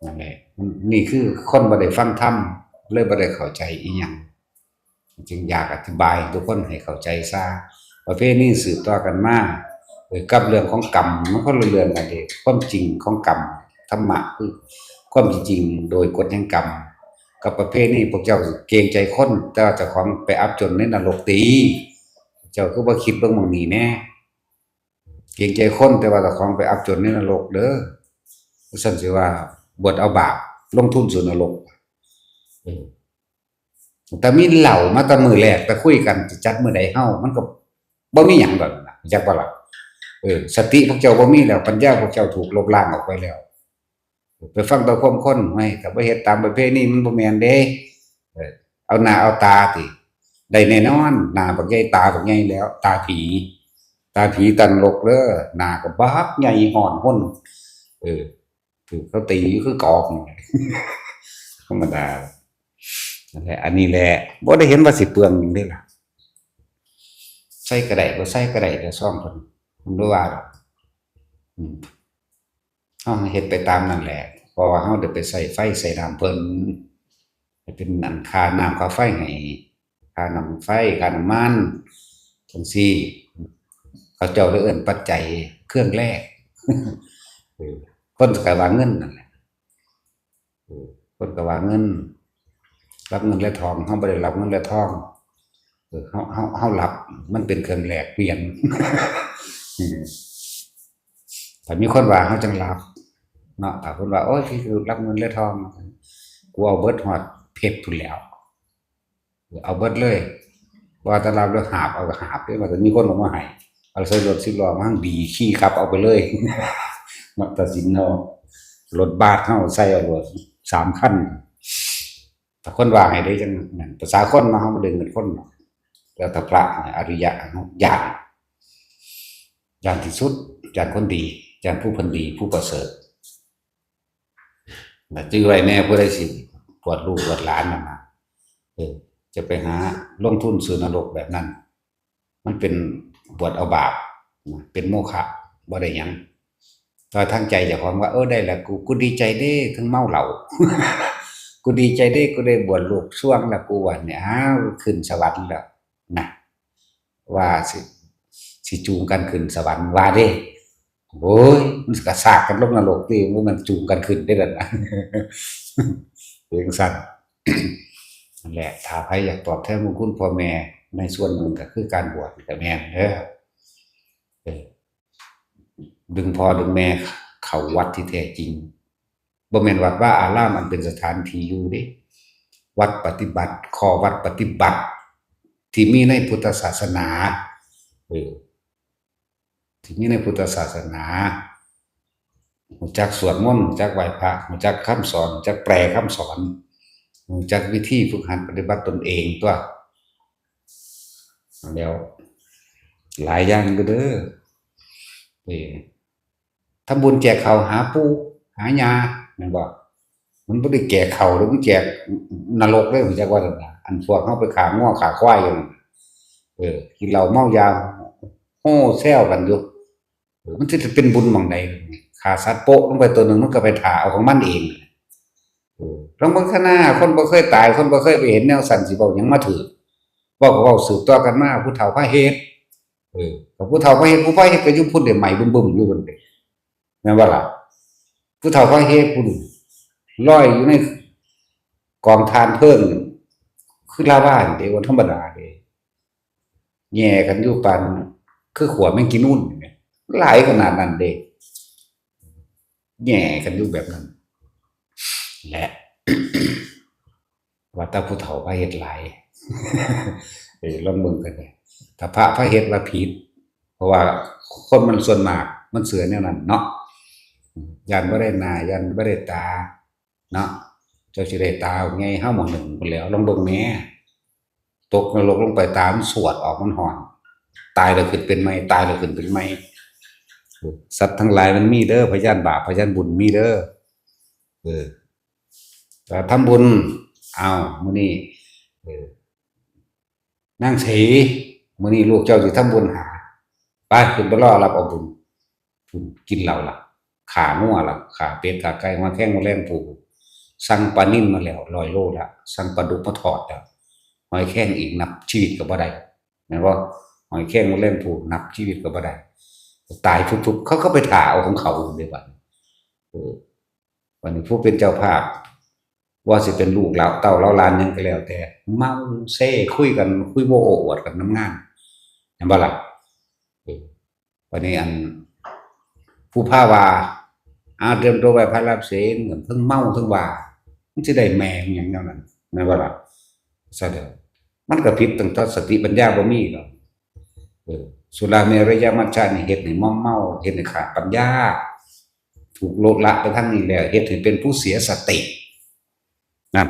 นั่นแหละ นี่คือคนบ่ได้ฟังธรรม เลยบ่ได้เข้าใจอีหยัง จึงอยากอธิบายให้ทุกคนให้เข้าใจซะ ประเพณีสืบต่อกันมา เอ่อ กับเรื่องของกรรม มันคนละเรื่องกันเด้ ความจริงของกรรม ธรรมะคือความจริงโดยกฎแห่งกรรม กับประเพณีพวกเจ้าเกรงใจคน แต่ว่าเจ้าของไปอับจนในนรกติ เจ้าคือบ่คิดเบิ่งหม่องนี้แหน่ เกรงใจคน แต่ว่าเจ้าของไปอับจนในนรกเด้อ ซั่นสิว่าบวชเอาบาป ลงทุนสู่นรก เออ แต่มีเหล้ามาแต่มื้อแรก แต่คุยกันสิจัดมื้อใดเฮา มันก็บ่มีหยังดอกนะ จักบ่ล่ะ เออ สติพวกเจ้าบ่มีแล้ว ปัญญาพวกเจ้าถูกลบล้างออกไปแล้ว ไปฟังแต่ความคน ไม่ ถ้าบ่เฮ็ดตามประเพณีมันบ่แม่นเด้ เออ เอาหน้าเอาตาติ ได้แน่นอน หน้าบักใหญ่ ตาบักใหญ่แล้ว ตาผี ตาผีตันลกเด้อ หน้าก็บักใหญ่ฮ้อนห้น เออ ถูกเขาตีอยู่คือกอกนี่แหละ ธรรมดา นั่นแหละ อันนี้แหละ บ่ได้เห็นว่าสิเปลืองหยังเด้ล่ะ ใส่ก็ได้ บ่ใส่ก็ได้ แต่ซองเพิ่น เพิ่นบ่ว่าดอก อืม เฮาเฮ็ดไปตามนั่นแหละ เพราะว่าเฮาได้ไปใส่ไฟใส่น้ำเพิ่น ให้เป็นอันค่าน้ำค่าไฟให้ ค่าน้ำไฟ ค่าน้ำมัน จั่งซี้ เขาเจ้าเลยเอิ้นปัจจัยเครื่องแรก เออ คนก็ว่าเงินนั่นแหละ เออ คนก็ว่าเงิน รับเงินและทอง เฮาบ่ได้รับเงินและทอง เออ เฮา เฮา เฮารับ มันเป็นเครื่องแลกเปลี่ยน อืม ถ้ามีคนว่าเฮาจั่งรับ เนาะ ถ้าคนว่า โอ้ย พี่คือรับเงินและทอง กูเอาเบิดฮอดเพชรพู้นแหล้ว เอาเบิดเลย ว่าแต่รับแล้วหาบเอาก็หาบเด้ ว่าแต่มีคนเอามาให้ เอาใส่รถสิบล้อมาหั่งดี ขี่ขับเอาไปเลย เนาะ ตัดสินเอา รถบาสเฮาใส่เอารถสามคัน ถ้าคนว่าให้ได้จั่งนั้น ภาษาคนเนาะ เฮาบ่ได้เงินคนเนาะ แล้วแต่พระอริยะเฮาย้าน ย้านที่สุด ย้านคนดี ย้านผู้เพิ่นดี ผู้ประเสริฐ นะ จื่อไว้แน่ ผู้ใดสิบวชลูกบวชหลานนั่นนะ เออ จะไปหาลงทุนสู่นรกแบบนั้น มันเป็นบวชเอาบาปนะ เป็นโมฆะ บ่ได้หยัง แต่ทางใจเจ้าของว่า เออ ได้แล้ว กู กูดีใจเด้ ถึงเมาเหล้า กูดีใจเด้ กูได้บวชลูกสรวงแล้ว กูว่าเนี่ย อ้าว ขึ้นสวรรค์แล้วนะ ว่าสิ สิจูงกันขึ้นสวรรค์ว่าเด้ โอ้ย มันกระซากกันลงนรกติ มันจูงกันขึ้นได้แล้วนะ เป็นจั่งซั้น นั่นแหละ ถ้าใครอยากตอบแทนบุญคุณพ่อแม่ในส่วนหนึ่งก็คือการบวชก็แม่นเด้อ เออ ดึงพ่อดึงแม่เข้าวัดที่แท้จริง บ่แม่นวัดวาอารามอันเป็นสถานที่อยู่เด้ วัดปฏิบัติ ข้อวัดปฏิบัติ ที่มีในพุทธศาสนา เออ ที่มีในพุทธศาสนา รู้จักสวดมนต์ รู้จักไหว้พระ รู้จักคำสอน รู้จักแปลคำสอน รู้จักวิธีฝึกหัดปฏิบัติตนเองตั๊ว แล้ว หลายอย่างอยู่เด้อ เออ ทำบุญแจกข้าวหาปู่หาย่า แม่นบ่ มันบ่ได้แจกข้าวเด้อ มันแจกนรกเด้อ รู้จักว่าซั่นน่ะ อันพวกเฮาไปฆ่างัวฆ่าควายอยู่นั่นน่ะ เออ กินเหล้าเมายา โห่แซวกันอยู่ เออ มันสิเป็นบุญหม่องใด ฆ่าสัตว์โปะลงไปตัวหนึ่ง มันก็ไปถ่าเอาของมันเอง เออ ลองเบิ่งซะนะ คนบ่เคยตาย คนบ่เคยไปเห็นแนวซั้น สิเว้าหยังมาถืก เว้าก็เว้าสืบต่อกันมา ผู้เฒ่าพาเฮ็ด เออ ก็ผู้เฒ่าพาเฮ็ด ผู้พาเฮ็ดก็อยู่พุ้นเด้ ไหม้บึ้มๆอยู่พุ้นเด้ แม่นบ่ล่ะ ผู้เฒ่าพาเฮ็ดพุ้น ลอยอยู่ในกองถ่านเพลิง คือลาวานี่เด้ บ่ธรรมดาเด้ แหย่กันอยู่ปานคือขัวแมงกีนูนนี่แหม หลายขนาดนั้นเด้ แหย่กันอยู่แบบนั้น และ ว่าแต่ผู้เฒ่าพาเฮ็ดหลาย เออ ลองเบิ่งกันเด้ ถ้าพระพาเฮ็ดว่าผิด เพราะว่าคนมันส่วนมากมันเชื่อแนวนั้นเนาะ ย้านบ่ได้หน้า ย้านบ่ได้ตา เนาะ เจ้าสิได้ตาไง เฮาหม่องหนึ่งพุ้นแหล้ว ลองเบิ่งแหน่ ตกนรกลงไป ตามันสวดออก มันฮ้อน ตายแล้วขึ้นเป็นใหม่ ตายแล้วขึ้นเป็นใหม่ สัตว์ทั้งหลายมันมีเด้อ พยานบาปพยานบุญมีเด้อ เออ แต่ทำบุญ อ้าว มื้อนี้ เออ นางศรี มื้อนี้ลูกเจ้าสิทำบุญหา ไป ขึ้นไปรอรับเอาบุญ พุ้น กินเหล้าละ ฆ่างัวละ ฆ่าเป็ด ฆ่าไก่ หอยแครง หอยแมลงภู่ สั่งปลานิลมาแล้ว ร้อยโลละ สั่งปลาดุกมาทอดแล้ว หอยแครงอีก นับชีวิตก็บ่ได้ แม่นบ่ หอยแครง หอยแมลงภู่ นับชีวิตก็บ่ได้ ตายพุบๆ เขาก็ไปถ่าเอาของเขาอยู่เด้บัดนี้ เออ บัดนี้ผู้เป็นเจ้าภาพ ว่าสิเป็นลูกเหล่าเต้าเหล่าหลานหยังก็แล้วแต่ เมาเซคุยกัน คุยโว้โอ้อวดกันนำงาน แม่นบ่ล่ะ เออ บัดนี้อัน ผู้พาว่า อ้าว เตรียมตัวไหว้พระรับศีล เทิงเมาเทิงว่า มันสิได้แม่งหยังแนวนั้น แม่นบ่ล่ะ ซะเด้อ มันก็ผิดตั้งแต่สติปัญญาบ่มีดอก เออ สุราเมรยมัชฌะนี่เฮ็ดให้มอมเมา เฮ็ดให้ขาดปัญญา ถูกลดละไปทางนี้แล้ว เฮ็ดให้เป็นผู้เสียสติ นั่น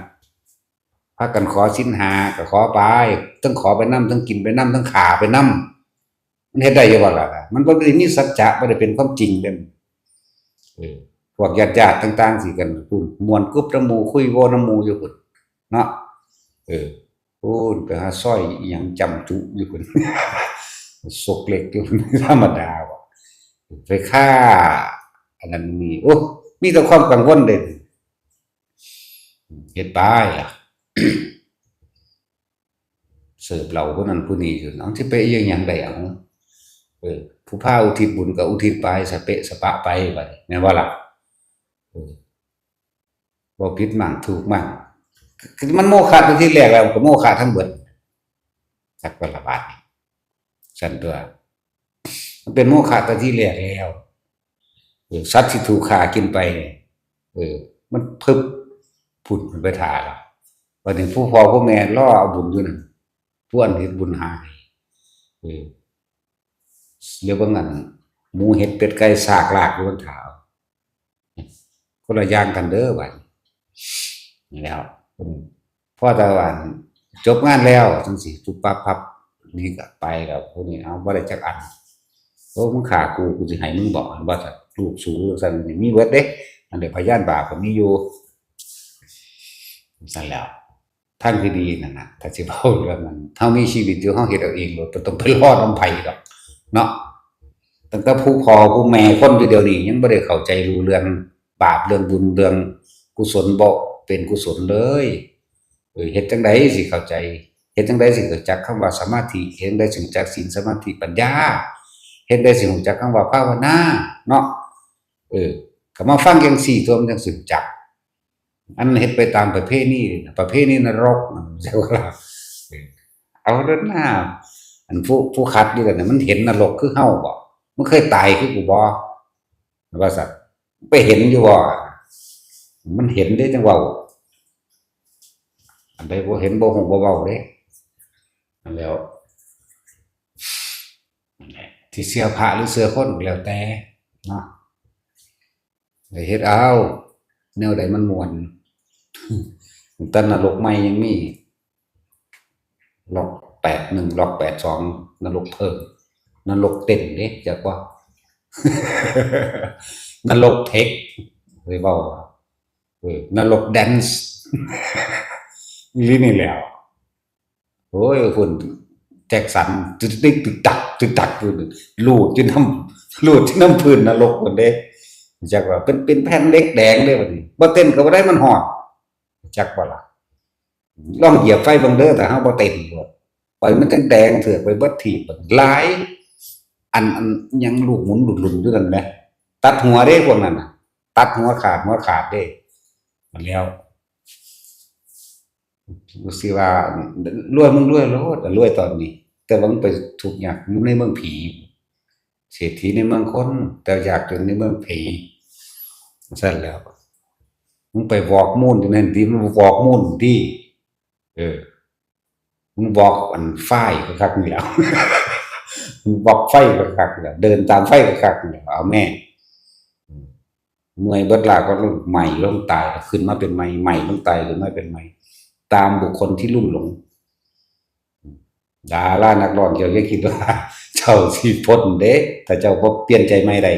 พากันขอศีลห้าก็ขอไป ทั้งขอไปนำ ทั้งกินไปนำ ทั้งฆ่าไปนำ มันเฮ็ดได้อยู่บ่ล่ะ มันบ่ได้มีสัจจะ บ่ได้เป็นความจริงเด้ เออ พวกญาติๆ ต่างๆ สิกัน พุ้น ม่วนกึ๊บนำหมู่ คุยโว้นำหมู่อยู่พุ้น เนาะ เออ พุ้น ไปหาซอยอิหยังจำจุอยู่พุ้น ซกเล็กอยู่พุ้น ธรรมดาบ่ ไปฆ่า อันนั้นมี โอ้ มีแต่ความกังวลเด้ เฮ็ดไปล่ะ เสิร์ฟเหล้าผู้นั้นผู้นี้อยู่ เอาสิไปเอียงหยังได้เอา เออ ผู้พาอุทิศบุญก็อุทิศไป สะเปะสะปะไปบัดนี้ แม่นบ่ล่ะ เออ บ่ผิดมั่งถูกมั่ง คือมันโมฆะตั้งแต่ทีแรกแล้ว ก็โมฆะทั้งเบิด จักว่าละบาดนี้ ซั่นตั๊ว มันเป็นโมฆะตั้งแต่ทีแรกแล้ว เออ สัตว์ที่ถูกฆ่ากินไปเนี่ย เออ มันพึบ พุ้น มันไปถ่าละ บัดนี้ผู้พ่อผู้แม่รอเอาบุญอยู่นั่น ผู้อันเฮ็ดบุญหาให้ เออ แล้วบางอัน หมูเห็ดเป็ดไก่ซากลากอยู่บนถ่า คนละอย่างกันเด้อบัดนี้ แล้ว อืม พอแต่ว่าจบงานแล้วจังซี่ ปุ๊บปั๊บปั๊บ นี่ก็ไปแล้ว ผู้นี้เอาบ่ได้จักอัน โอ้ มึงฆ่ากู กูสิให้มึงบ่ ว่าซั่น ลูกสูงซั่น มีเบิดเด้ อันเดียวพยานบาปก็มีอยู่ ซั่นแล้ว ทางที่ดีนั่นน่ะ ถ้าสิเว้าเรื่องนั้น เฮามีชีวิตอยู่ เฮาเฮ็ดเอาเองโลด บ่ต้องไปรอนำไผดอก เนาะ ตั้งแต่ผู้พ่อผู้แม่คนอยู่เดี๋ยวนี้ ยังบ่ได้เข้าใจรู้เรื่องบาป เรื่องบุญ เรื่องกุศล บ่เป็นกุศลเลย เออ เฮ็ดจั่งใดสิเข้าใจ เฮ็ดจั่งใดสิรู้จักคำว่าสมาธิ เฮ็ดจั่งใดสิรู้จักศีล สมาธิ ปัญญา เฮ็ดจั่งใดสิรู้จักคำว่าภาวนา เนาะ เออ ก็มาฟังจั่งซี่ตั๊ว มันจั่งสิรู้จัก อันเฮ็ดไปตามประเพณี ประเพณีนรก จักว่าล่ะ เอาเด้อหน้า อันผู้ ผู้ขัดอยู่นั่นน่ะ มันเห็นนรกคือเฮาบ่ มันเคยตายคือกูบ่ ว่าซั่น ไปเห็นอยู่บ่ มันเห็นเด้จั่งเว้า อันใดบ่เห็นบ่ฮู้บ่เว้าเด้ นั่นแหล้ว ที่เชื่อพระหรือเชื่อคนก็แล้วแต่เนาะ ไปเฮ็ดเอา แนวใดมันม่วน แต่นรกใหม่ยังมี ล็อกแปดหนึ่ง ล็อกแปดสอง นรกเพิ่ม นรกเต้นเด้ จักบ่ นรกเทค ไปเว้า เออ นรกแดนซ์ อีหลีนี่แหล้ว โอ้ย พุ่น แจ็คสัน ตึกตึกตึกตัก ตึกตัก พุ่น ลูดอยู่นำ ลูดอยู่นำพื้นนรกพุ่นเด้ จักว่าเป็น เป็นแผ่นเหล็กแดงเด้บัดนี้ บ่เต้นก็บ่ได้ มันฮ้อน จักบ่ล่ะ ลองเหยียบไฟเบิ่งเด้อ ถ้าเฮาบ่เต้น ปล่อยมันแดงๆเถือกไปเบิดทีบ หลาย อัน อันยังลูกหมุนหลุนๆอยู่นั่นแหม ตัดหัวเด้พวกนั้นน่ะ ตัดหัวขาด หัวขาดเด้ มันแล้ว สิว่ารวยมึงรวยโลด รวยตอนนี้ แต่ว่ามึงไปทุกข์ยากอยู่ในเมืองผี เศรษฐีในเมืองคน แต่ยากจนในเมืองผี ซั่นแหล้ว มึงไปวอล์กมูนอยู่นั่นติ มึงวอล์กมูนติ เออ มึงวอล์กอันไฟคักๆนี่แหล้ว มึงวอล์กไฟคักๆนี่แหล้ว เดินตามไฟคักๆนี่แหล้ว เอาแม่ เมื่อยเบิดล้าก็ใหม่ลงตาย ขึ้นมาเป็นใหม่ ใหม่ลงตาย ขึ้นมาเป็นใหม่ ตามบุคคลที่ลุ่มหลง ดารานักร้อง เจ้าอย่าคิดว่า เจ้าสิพ้นเด้ ถ้าเจ้าบ่เปลี่ยนใจใหม่ได้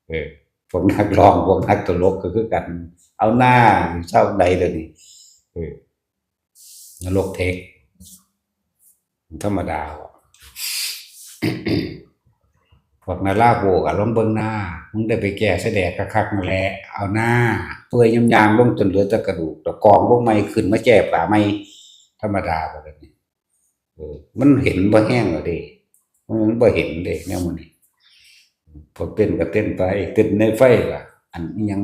เออ พวกนักร้อง พวกนักตลกก็คือกัน เอาหน้า เศร้าใดเดี๋ยวนี้ เออ นรกเทค ธรรมดาบ่ พวกนาราโบกอะ ลองเบิ่งหน้า มึงได้ไปแก้ใส่แดดคักๆนั่นแหละ เอาหน้า เปื่อยยำยางลงจนเหลือแต่กระดูก แล้วกองลงใหม่ ขึ้นมาแก้ผ้าใหม่ ธรรมดาบ่เดี๋ยวนี้ เออ มันเห็นบ่แฮงแล้วเด้ มันบ่เห็นเด้ แนวมื้อนี้ พวกเต้นก็เต้นไป เต้นในไฟล่ะ อันอิหยัง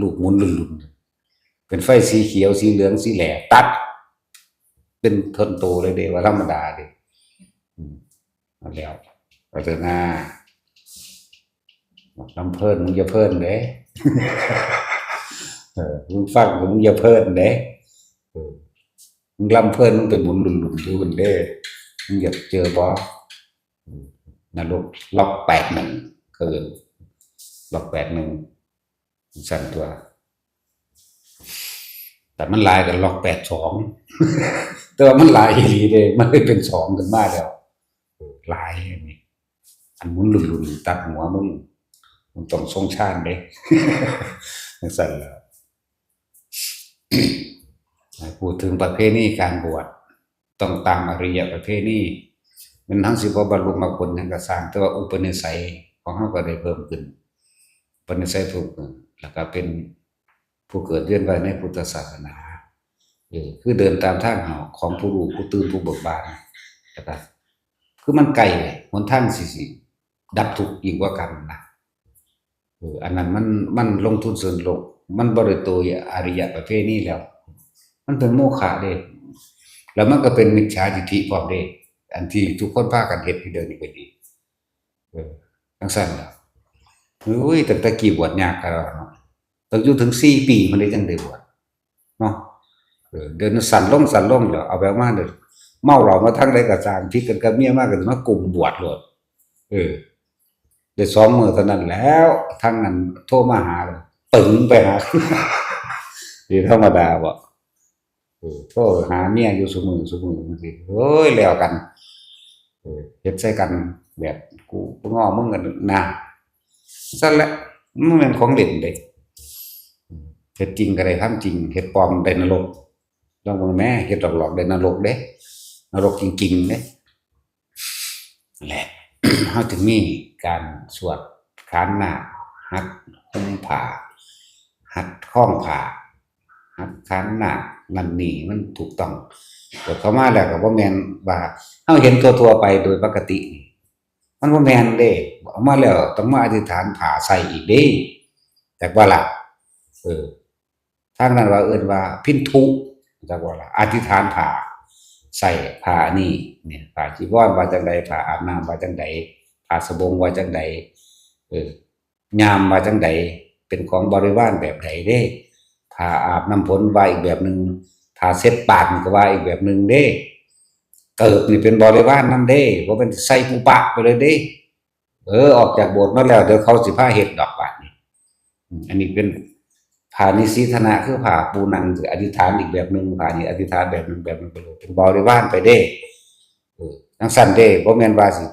ลูกหมุนลุนๆ เป็นไฟสีเขียว สีเหลือง สีแหล่ ตัด เป็นท่อนโตเลยเด้ ว่าธรรมดาเด้ อืม เอาแล้ว เอาเถอะนะ ลำเพลิน มึงอย่าเพลินเด้ เออ มึงฟัง มึงอย่าเพลินเด้ เออ มึงลำเพลิน มึงไปหมุนลุนๆอยู่หั่นเด้ มึงอยากเจอบ่ อืม นรก ล็อกแปดหนึ่ง คือ ล็อกแปดหนึ่ง สั่นตัว แต่มันหลายกับล็อกแปดสอง แต่ว่ามันหลายอีหลีเด้ มันเลยเป็นสองขึ้นมาแล้ว เออ หลายอันนี้ อันหมุนลุนๆ ตัดหัวมึง มึงต้องทรงฌานเด้ จั่งซั่นล่ะ พูดถึงประเพณีการบวช ต้องตามอริยประเพณี แม่นเฮาสิบ่บรรลุมรรคผลหยังก็ซ่าง แต่ว่าอุปนิสัยของเฮาก็ได้เพิ่มขึ้น อุปนิสัยเพิ่มขึ้น แล้วก็เป็นผู้เกิดเวียนว่ายในพุทธศาสนา เออ คือเดินตามทางของผู้รู้ ผู้ตื่น ผู้เบิกบาน แล้วก็ คือมันใกล้หนทางสิ สิดับทุกข์ยิ่งกว่ากันนะ เออ อันนั้นมัน มันลงทุนส่วนโลก มันบ่ได้โตอริยประเพณีแล้ว มันเป็นโมฆะเด้ แล้วมันก็เป็นมิจฉาทิฏฐิพร้อมเด้ อันที่ทุกคนพากันเฮ็ดอยู่เดี๋ยวนี้ก็ดี เออ จั่งซั่นล่ะ อุ้ย ตั้งแต่กี้บวชยากคักแล้วเนาะ ต้องอยู่ถึงสี่ปีมันได้จั่งได้บวช เนาะ เออ เดี๋ยวนี้สั้นลง สั้นลงแล้ว เอาแบบมาเด้อ เมาเหล้ามาทางใดก็ซ่าง ผิดกันกับเมียมาก็สิมากุมบวชโลด เออ ได้สองมื้อเท่านั้นแล้ว ทางนั้นโทรมาหาเลย ตึงไปหา นี่ธรรมดาบ่ เออ โทรหาเมียอยู่ซุมื้อ ซุมื้อจั่งซี้ โอ้ย แล้วกัน เออ เฮ็ดใส่กันแบบกูบ่ง้อมึงกันนะ ซั่นแหละ มันแม่นของเล่นเด้ เฮ็ดจริงก็ได้ทำจริง เฮ็ดปลอมได้นรก ลองเบิ่งแหม เฮ็ดหลอกๆได้นรกเด้ นรกจริงๆเด้ นั่นแหละ เฮาถึงมีการสวดขานนาค หัดห่มผ้า หัดคล้องผ้า หัดขานนาค นั่นนี่ มันถูกต้อง แต่เข้ามาแล้วก็บ่แม่นว่าเฮาเห็นทั่วๆไปโดยปกตินี่ มันบ่แม่นเด้ เอามาแล้วต้องมาอธิษฐานผ้าใส่อีกเด้ จักว่าล่ะ เออ ทางนั้นว่าเอิ้นว่าพินธุ จักว่าล่ะ อธิษฐานผ้า ใส่ผ้านี่ เนี่ย ผ้าจีวรว่าจั่งใด ผ้าอาบน้ำว่าจั่งใด ผ้าสบงว่าจั่งใด เออ ยามว่าจั่งใด เป็นของบริวารแบบใดเด้ ผ้าอาบน้ำฝนว่าอีกแบบหนึ่ง ผ้าเช็ดปากนี่ก็ว่าอีกแบบหนึ่งเด้ เกิบนี่เป็นบริวารนำเด้ บ่เป็นใส่ปุปะไปเลยเด้ เออ ออกจากโบสถ์มาแล้ว เดี๋ยวเขาสิพาเฮ็ดดอกบาดนี้ อืม อันนี้เป็นผ้านิสีทนะ คือผ้าปูนั่ง อธิษฐานอีกแบบหนึ่ง ผ้านี่อธิษฐานแบบหนึ่ง แบบหนึ่งไปเลย เป็นบริวารไปเด้ เออ จั่งซั้นเด้ บ่แม่นว่าสิ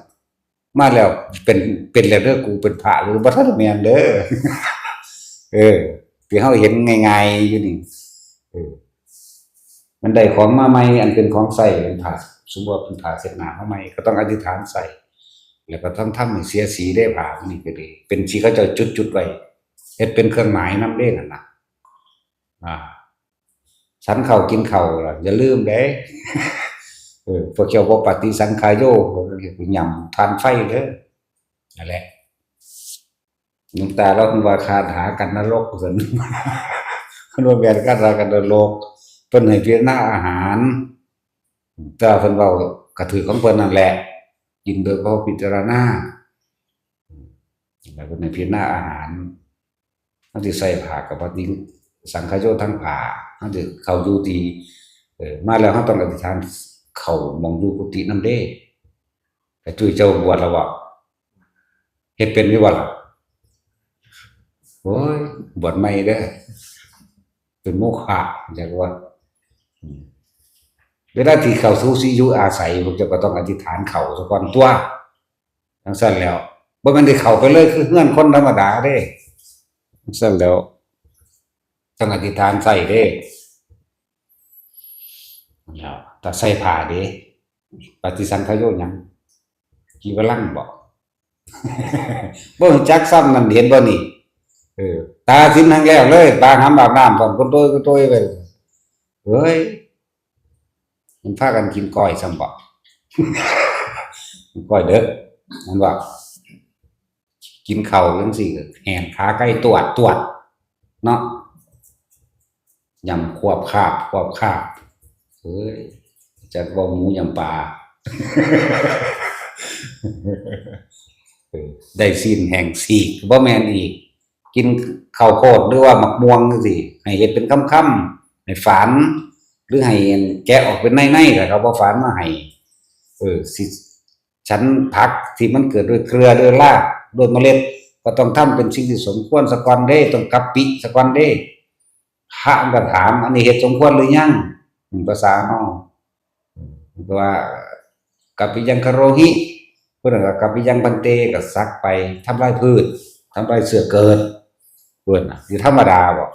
มาแล้วเป็น เป็นแล้วเด้อ กูเป็นพระหรือบ่ทันแม่นเด้อ เออ ที่เฮาเห็นง่ายๆอยู่นี่ เออ มันได้ของมาใหม่ อันเป็นของใช้ เป็นผ้า สมมุติว่าเป็นผ้าเช็ดหน้ามาใหม่ ก็ต้องอธิษฐานใส่ แล้วก็ต้องทำให้เสียสีได้ ผ้านี่ก็ดี เป็นสีเขาเจ้าจุดๆไว้ เฮ็ดเป็นเครื่องหมายนำเด้นั่นน่ะ อ่า ฉันข้าวกินข้าวล่ะ อย่าลืมเด้ เออ พวกเจ้าบ่ปฏิสังขายโย พวกเจ้าไปหย่ำถ่านไฟเด้อ นั่นแหละ หลวงตาเราเพิ่นว่าคาถากันนรก เพิ่น เพิ่นว่าแม่นคาถากันนรก เพิ่นให้พิจารณาอาหาร แต่เพิ่นเว้ากะถือของเพิ่นนั่นแหละ กินโดยบ่พิจารณา แล้วเพิ่นให้พิจารณาอาหาร เฮาสิใส่ผ้ากับปฏิสังขายโยทั้งผ้า เฮาสิเข้าอยู่ที่ เอ่อ มาแล้วเฮาต้องอธิษฐานเข้าหม่องอยู่กุฏินำเด้ แต่จุ้ยเจ้าบวชแล้วบ่ เฮ็ดเป็นอยู่บ่ล่ะ โอ้ย บวชใหม่เด้อ เป็นโมฆะ จักว่า อืม เวลาที่เข้าสู่ที่อยู่อาศัย พวกเจ้าก็ต้องอธิษฐานเข้าซะก่อนตั๊ว จั่งซั้นแล้ว บ่แม่นได้เข้าไปเลยคือเฮือนคนธรรมดาเด้ จั่งซั้นแล้ว ต้องอธิษฐานใส่เด้ แล้ว แต่ใส่ผ้าเด้ ปฏิสังขายโยหยัง จีวรังบ่ บ่รู้จักซ้ำนั่น เห็นบ่นี่ เออ ตาสินทั้งแล้วเลย ตาหำอาบน้ำพร้อม คนโตยคนโตยไป เฮ้ย มันพากันกินก้อยซ้ำบ่ ก้อยเด้อ มันว่า กินข้าวจั่งซี้ก็แหนขาไก่ตวดตวด เนาะ ยำควบคาบ ควบคาบ เฮ้ย จักว่าหมูยำปลา เออ ได้ซีนแห้งซีก บ่แม่นอีก กินข้าวโพดหรือว่าหมากม่วงจั่งซี้ ให้เฮ็ดเป็นคำๆ ให้ฝาน หรือให้แกะออกเป็นในๆ แล้วก็บ่ฝานมาให้ เออ สิ ฉันผักที่มันเกิดด้วยเครือ ด้วยราก ด้วยเมล็ด ก็ต้องทำเป็นสิ่งที่สมควรซะก่อนเด้ ต้องกัปปิซะก่อนเด้ พระมันก็ถาม อันนี้เฮ็ดสมควรหรือยัง อืม ภาษาเฮา อืม มันก็ว่า กัปปิยังคโรหิ เพิ่นก็กัปปิยังภันเต ก็ซักไป ทำลายพืช ทำลายเชื้อเกิด เพิ่นน่ะ สิธรรมดาบ่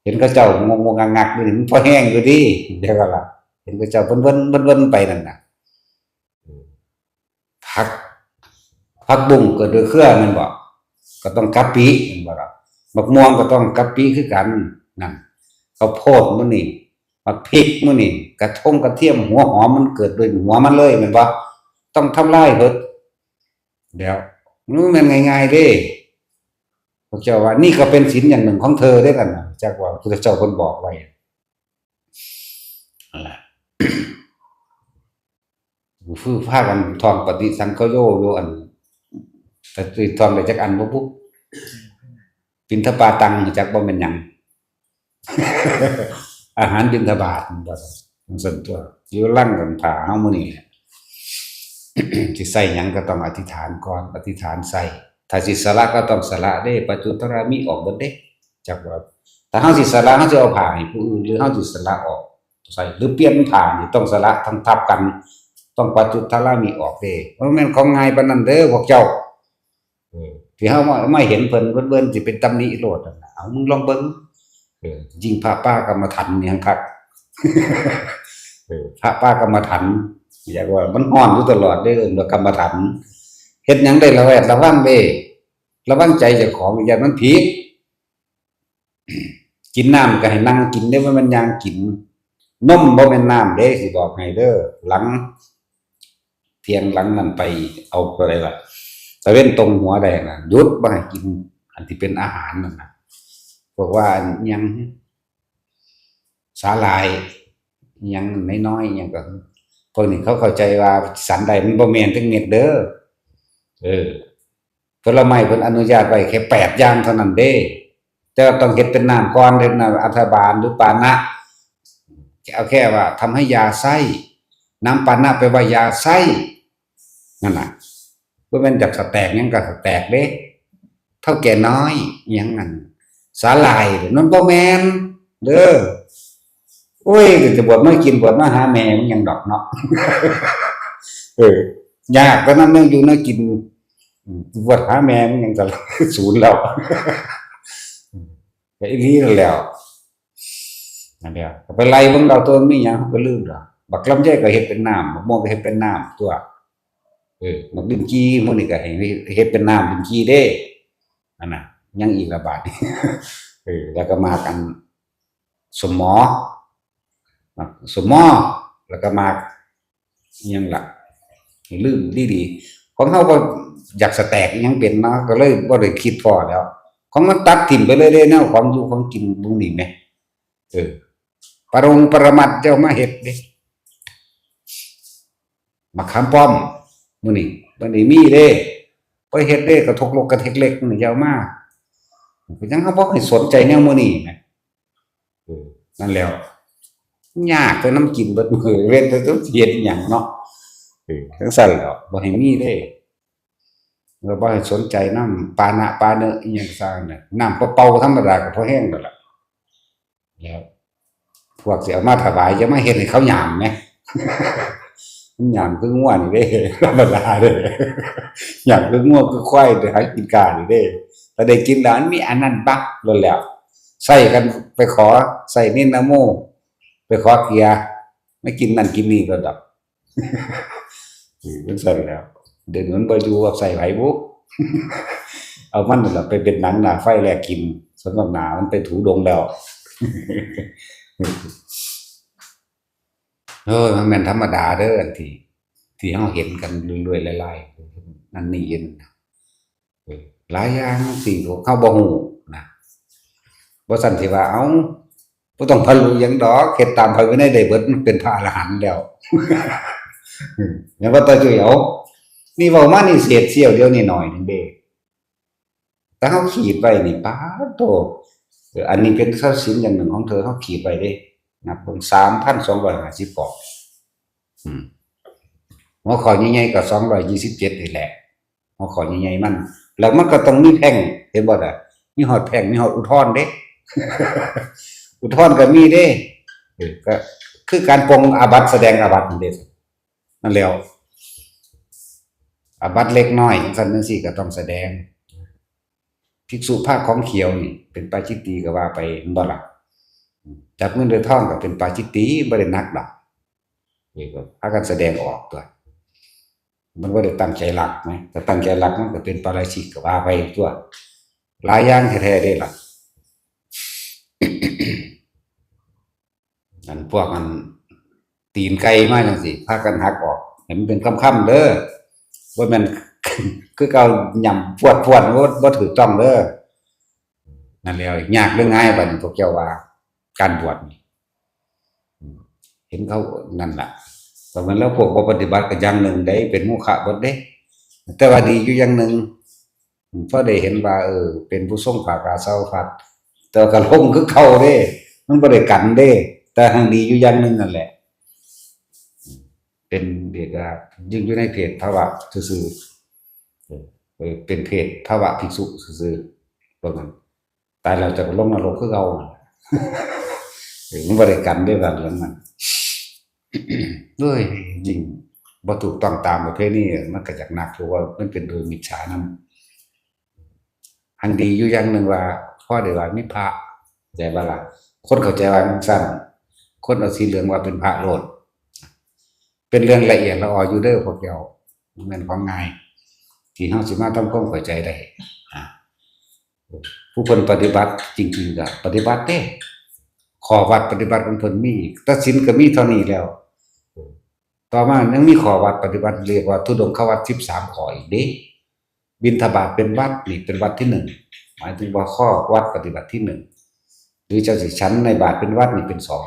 เห็นเขาเจ้างงๆงักๆอยู่นี่ มันพอแฮงอยู่ติ เดี๋ยวก่อนล่ะ เห็นเขาเจ้าเพิ่นๆ เพิ่นๆไปนั่นน่ะ ผัก ผักบุ้งเกิดด้วยเครือแม่นบ่ ก็ต้องกัปปิแม่นบ่ล่ะ หมากม่วงก็ต้องกัปปิคือกัน นั่น ข้าวโพดหมู่นี่ หมากพริกหมู่นี่ กระทงกระเทียม หัวหอมมันเกิดด้วยหัวมันเลยแม่นบ่ ต้องทำลายเบิด เดี๋ยว มันบ่แม่นง่ายๆเด้ พวกเจ้าว่า นี่ก็เป็นศีลอย่างหนึ่งของเธอเด้นั่นน่ะ จักว่าพุทธเจ้าเพิ่นบอกไว้ นั่นแหละ คือพากันท่องปฏิสังขโยอยู่ อัน แต่สิท่องได้จักอันบ่บุ บิณฑบาตัง จักบ่แม่นหยัง อาหารบิณฑบาต มันบ่ซั่นตั๊ว อยู่หลังกันพาเฮามื้อนี้แหละ สิใส่หยังก็ต้องอธิษฐานก่อน อธิษฐานใส่ ถ้าสิสละก็ต้องสละเด้ ปัจจุตรามิออกเบิดเด้ จักว่า ถ้าเฮาสิสละ เฮาสิเอาผ้าให้ผู้อื่น หรือเฮาสิสละออก ใส่ หรือเปลี่ยนผ้านี่ต้องสละทั้งทับกัน ต้องปัจจุตรามิออกเด้ บ่แม่นของง่ายปานนั้นเด้อพวกเจ้า เออ ที่เฮามา มาเห็นเพิ่นเบิ่นๆ สิเป็นตำหนิโลดนั่นน่ะ เอามึงลองเบิ่ง เออ ยิ่งพระป่ากรรมฐานนี่คัก เออ พระป่ากรรมฐาน อยากว่ามันฮ้อนอยู่ตลอดเด้อ เอิ้นว่ากรรมฐาน เฮ็ดหยังได้ระแวดระวังเด้ ระวังใจเจ้าของ ย่านมันผิด กินน้ำก็ให้นั่งกินเด้ บ่แม่นย่างกิน นมบ่แม่นน้ำเด้ สิบอกให้เด้อ หลัง เที่ยงหลังนั่นไปเอาตัวใดล่ะ ตะเว็นตรงหัวได้นะ หยุดบ่ให้กินอันที่เป็นอาหารนั่นน่ะ พวกว่าอันหยัง สาหร่าย หยังน้อยๆ หยังก็ พวกนี้เขาเข้าใจว่าสันใดมันบ่แม่นจักเม็ดเด้อ เออ ผลไม้เพิ่นอนุญาตไว้แค่แปดอย่างเท่านั้นเด้ แต่ว่าต้องเฮ็ดเป็นน้ำก่อน เฮ็ดน้ำอัฐบาลหรือปานะ เอาแค่ว่าทำให้ยาไส้ น้ำปานะแปลว่ายาไส้ นั่นน่ะ บ่แม่นจักสแต็กหยังก็สแต็กเด้ เฒ่าแก่น้อย อิหยังนั่น สาหร่าย มันบ่แม่นเด้อ โอ้ย ก็จะบวชมากิน บวชมาหาแม่มันหยังดอกเนาะ เออ ยากก็นำแนวอยู่แนวกิน อืม บวชหาแม่มันหยังก็ ศูนย์แล้ว ก็อีหลีนั่นแหล้ว นั่นแหละ ก็ไปไล่เบิ่งเอาตัวมีหยัง เฮาก็ลืมแล้ว บักลำไยก็เฮ็ดเป็นน้ำ บักม่วงก็เฮ็ดเป็นน้ำตัว เออ บักลิ้นจี่หมู่นี้ก็ให้เฮ็ดเป็นน้ำลิ้นจี่เด้ นั่นน่ะ ยังอีกละบาด เออ แล้วก็หมากอัน ส้มหมอ หมากส้มหมอ แล้วก็หมาก อิหยังล่ะ ลืมดีๆ ของเฮาก็อยากสแต็กอิหยังเป็นเนาะ ก็เลยบ่ได้คิดพ้อแล้ว ของมันตัดถิ่มไปเลยเด้ แนวของอยู่ของกินพวกนี้แหม เออ ปรงปรมัตถ์เจ้ามาเฮ็ดเด้ มะขามป้อม มื้อนี้ มื้อนี้มีเด้ ไปเฮ็ดเด้ กระทกลกกระเทกเล็กนี่เจ้ามา เป็นหยังเฮาบ่ให้สนใจแนวมื้อนี้แหม เออ นั่นแหล้ว ยากแต่นำกินเบิดมื้อ เว้นแต่ต้องสิเฮ็ดอิหยังเนาะ เออ จั่งซั้นแหล้ว บ่ให้มีเด้ แล้วบ่ให้สนใจนำปานะปาเนะอิหยังซ่างน่ะ น้ำเปล่าๆธรรมดาก็พอแฮงแล้วล่ะ แล้ว พวกสิเอามาถวายอย่ามาเฮ็ดให้เขาหยามแหม มันหยามคืองัวนี่เด้ ธรรมดาเด้ หยามคืองัวคือควายเด้ หากินกานี่เด้ ถ้าได้กินแล้วมันมีอันนั้นบักโลดแล้ว ใส่กันไปขอ ใส่นินนะโม ไปขอเกลือ มากินนั่นกินนี่โลดดอก อืม จั่งซั้นแหล้ว เดี๋ยวนี้มันบ่อยู่กับใส่ไผบุ เอามันนั่นล่ะไปเป็นหนังหน้าไฟแลกกิน สำหรับหน้ามันไปถูดงแล้ว เออ มันแม่นธรรมดาเด้อ อันที่ ที่เฮาเห็นกันเรื่อยๆ หลายๆ นั่นนี่อยู่นั่นน่ะ เออ หลายอย่างที่พวกเฮาบ่ฮู้นะ บ่ซั้นสิว่า เอ้า บ่ต้องบรรลุหยังดอก เฮ็ดตามพระวินัยได้เบิด มันเป็นพระอรหันต์แล้ว แม่นบ่ ตาจุ้ย เอ้า นี่เว้ามานี่เศษเสี้ยวเดียวนิดหน่อยหนึ่งเด้ แต่เฮาขีดไว้นี่ ป๊าดโธ่ เออ อันนี้เป็นทรัพย์สินอย่างหนึ่งของเธอ เฮาขีดไว้เด้ นับเบิ่ง สามพันสองร้อยห้าสิบ กล่อง อืม หัวข้อใหญ่ๆก็ สองร้อยยี่สิบเจ็ด นี่แหละ หัวข้อใหญ่ๆมัน แล้วมันก็ต้องมีแพ่ง เห็นบ่ล่ะ มีฮอดแพ่ง มีฮอดอุทธรณ์เด้ อุทธรณ์ก็มีเด้ เออ ก็คือการปรงอาบัติ แสดงอาบัตินั่นเด้ นั่นแหล้ว อาบัติเล็กน้อย จั่งซั้นจั่งซี้ก็ต้องแสดง ภิกษุผ้าของเขียวนี่ เป็นปาจิตตีก็ว่าไป เห็นบ่ล่ะ จับเงินด้วยทองก็เป็นปาจิตตี บ่ได้หนักดอก นี่ก็พากันแสดงออกตัว มันบ่ได้ตั้งใจลักนะ ถ้าตั้งใจลักมันก็เป็นปาราชิกก็ว่าไปตัว หลายอย่างแท้ๆเด้ล่ะ อันพวกอันตีนไก่มาจั่งซี้ พากันหักออก ให้มันเป็นคำๆเด้อ บ่แม่น คือเก่า ย่ำพวดๆ บ่ บ่ถูกต้องเด้อ นั่นแหละ ยากหรือง่ายบัดนี้ พวกเจ้าว่า การบวชนี่ เห็นเขานั่นล่ะ แต่มันแล้วพวกบ่ปฏิบัติก็อย่างหนึ่งได้ เป็นโมฆะเบิดเด้ แต่ว่าดีอยู่อย่างหนึ่ง พอได้เห็นว่า เออ เป็นผู้ทรงผ้ากาสาวพัสตร์ แต่ว่าก็หลงคือเก่าเด้ มันบ่ได้กันเด้ แต่หั้งดีอยู่อย่างหนึ่งนั่นแหละ เป็นเอกราช ยังอยู่ในเพศภาวะซื่อๆ เออ เออ เป็นเพศภาวะภิกษุซื่อๆ ว่างั้น ตายแล้วจะไปลงนรกคือเก่า เออ มันบ่ได้กันเด้ บางเรื่องมัน เอ้ย ยิ่งบ่ถูกต้องตามประเพณี มันก็อยากหนัก เพราะว่ามันเป็นโดยมิจฉานำ หั้งดีอยู่อย่างหนึ่งว่า พอได้ว่ามีพระ เข้าใจบ่ล่ะ คนเข้าใจว่าจั่งซั้น คนเอาสีเหลืองว่าเป็นพระโลด เป็นเรื่องละเอียดละอออยู่เด้อพวกเจ้า บ่แม่นของง่าย ที่เฮาสิมาทำความเข้าใจได้ อ่า ผู้เพิ่นปฏิบัติจริงๆก็ปฏิบัติเด้ ข้อวัดปฏิบัติของเพิ่นมี แต่ศีลก็มีเท่านี้แล้ว ต่อมายังมีข้อวัดปฏิบัติเรียกว่าธุดงควัตรสิบสามข้ออีกเด้ บิณฑบาตเป็นวัตร นี่เป็นวัตรที่หนึ่ง หมายถึงว่าข้อวัดปฏิบัติที่หนึ่ง หรือเจ้าสิฉันในบาตรเป็นหวัดนี่เป็นสอง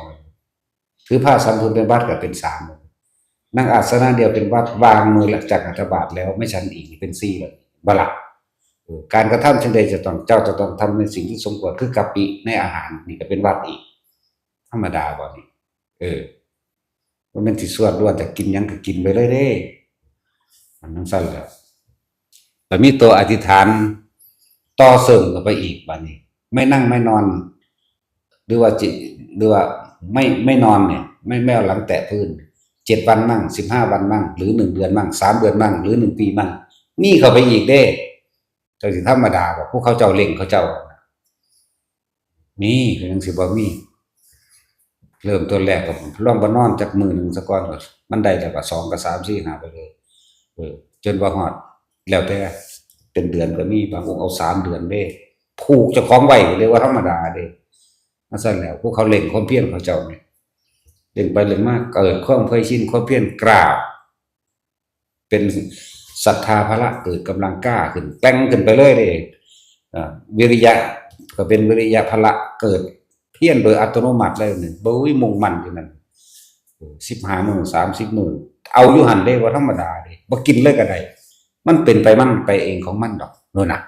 ถือผ้าสันพุนเป็นหวัดก็เป็นสาม นั่งอาสนะเดียวเป็นหวัด วางมือจากหัตถบาตรแล้วไม่ฉันอีกเป็นสี่เลย บ่ล่ะ เออ การกระทำเช่นใดจะต้อง เจ้าจะต้องทำในสิ่งที่สมควร คือกัปปิในอาหาร นี่ก็เป็นหวัดอีก ธรรมดาบ่นี่ เออ บ่แม่นสิสวดล้วน แต่กินหยังก็กินไปเลยเด้ มันจั่งซั่นแหละ แต่มีตัวอธิษฐานต่อเสริมเข้าไปอีก บัดนี้ ไม่นั่งไม่นอน หรือว่าจิ หรือว่าไม่ ไม่นอนเนี่ย ไม่ ไม่เอาหลังแตะพื้น เจ็ดวันมั่ง สิบห้าวันมั่ง หรือหนึ่งเดือนมั่ง สามเดือนมั่ง หรือหนึ่งปีมั่ง นี่เข้าไปอีกเด้ เจ้าสิธรรมดาบ่ ผู้เขาเจ้าเร่งเขาเจ้า มี เป็นจั่งซี้บ่มี เริ่มต้นแรกก็ลองบ่นอนจักมื้อหนึ่งซะก่อน ก็มันได้แล้วก็สองกับสาม สี่ ห้า ไปเลย เออ จนว่าฮอด แล้วแต่ เป็นเดือนก็มี บางองค์เอาสามเดือนเด้ ผูกเจ้าของไว้เลย ว่าธรรมดาเด้ จั่งซั่นแหละ ผู้เขาเร่งความเพียรเขาเจ้าเนี่ย เร่งไปเร่งมา เกิดความเคยชิน ความเพียรกล้า เป็นศรัทธาพละ เกิดกำลังกล้าขึ้น แกร่งขึ้นไปเลยเด้ อ่า วิริยะ ก็เป็นวิริยะพละ เกิดเพียรโดยอัตโนมัติเลยเนี่ย บ่มีมุ่งมั่นอยู่นั่น เออ สิบห้ามื้อ สามสิบมื้อ เอาอยู่หั่นเด้ บ่ธรรมดาเด้ บ่กินเลยก็ได้ มันเป็นไปมันไปเองของมันดอก โน่นน่ะ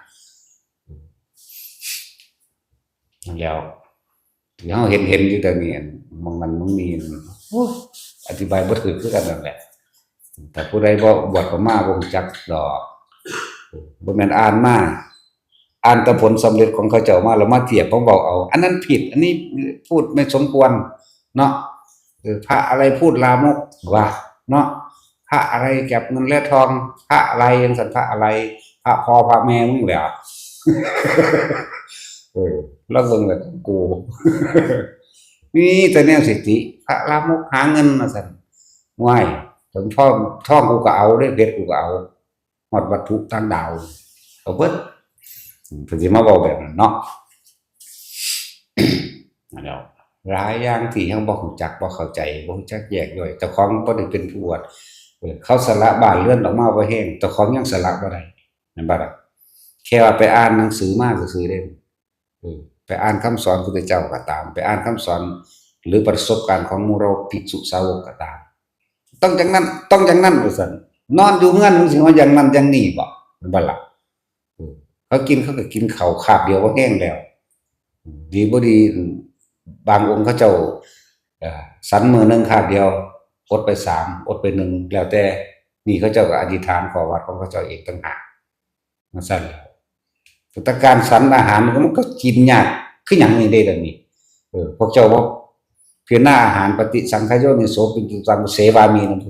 นั่นแหล้ว ที่เฮาเห็น เห็นอยู่แต่นี่ อัน หม่องนั้นหม่องนี้ โอ้ย อธิบายบ่ถูกคือกันนั่นแหละ แต่ผู้ใดบ่บวชเข้ามาบ่รู้จักดอก บ่แม่นอ่านมา อ่านแต่ผลสำเร็จของเขาเจ้ามา แล้วมาเทียบมาเว้าเอา อันนั้นผิด อันนี้พูดไม่สมควร เนาะ เออ พระอะไรพูดลามกวะ เนาะ พระอะไรเก็บเงินและทอง พระอะไรจั่งซั่น พระอะไร พระพ่อพระแม่มึงแหละ เออ แล้วเบิ่งแล้วกู มีแต่แนวสิทธิ พระลามกหาเงินมาซั่น ว้าย ถึงทอง ทองกูก็เอาเด้ เพชรกูก็เอา ฮอดวัตถุต่างดาว เอาเบิด เพิ่นสิมาเว้าแบบนั้นเนาะ นั่นแหล้ว หลายอย่างที่เฮาบ่รู้จัก บ่เข้าใจ บ่รู้จักแยกย่อย เจ้าของบ่ได้เป็นผู้อวด เออ เขาสละบ้านเรือนออกมาบ่แฮง เจ้าของยังสละบ่ได้ แม่นบ่ล่ะ แค่ว่าไปอ่านหนังสือมาซื่อๆเด้ เออ ไปอ่านคำสอนพุทธเจ้าก็ตาม ไปอ่านคำสอน หรือประสบการณ์ของหมู่เราภิกษุสาวกก็ตาม ต้องจั่งนั้น ต้องจั่งนั้น ว่าซั่น นอนอยู่เฮือนมึงสิว่าอย่างนั้นอย่างนี้บ่ แม่นบ่ล่ะ เออ เขากินเขาก็กินข้าวคาบเดียวก็แฮงแล้ว ดีบ่ดี บางองค์เขาเจ้า เอ่อ ฉันมื้อหนึ่งคาบเดียว อดไปสาม อดไปหนึ่ง แล้วแต่ นี่เขาเจ้าก็อธิษฐานขอวัดของเขาเจ้าเองต่างหาก จั่งซั่นแหละ แต่การฉันอาหารมันก็กินยากคือหยังนี่เด้ เดี๋ยวนี้ เออ พวกเจ้าบ่พิจารณาอาหาร ปฏิสังขโยนิโส ปิณฑิตัง เสวามิ นั่น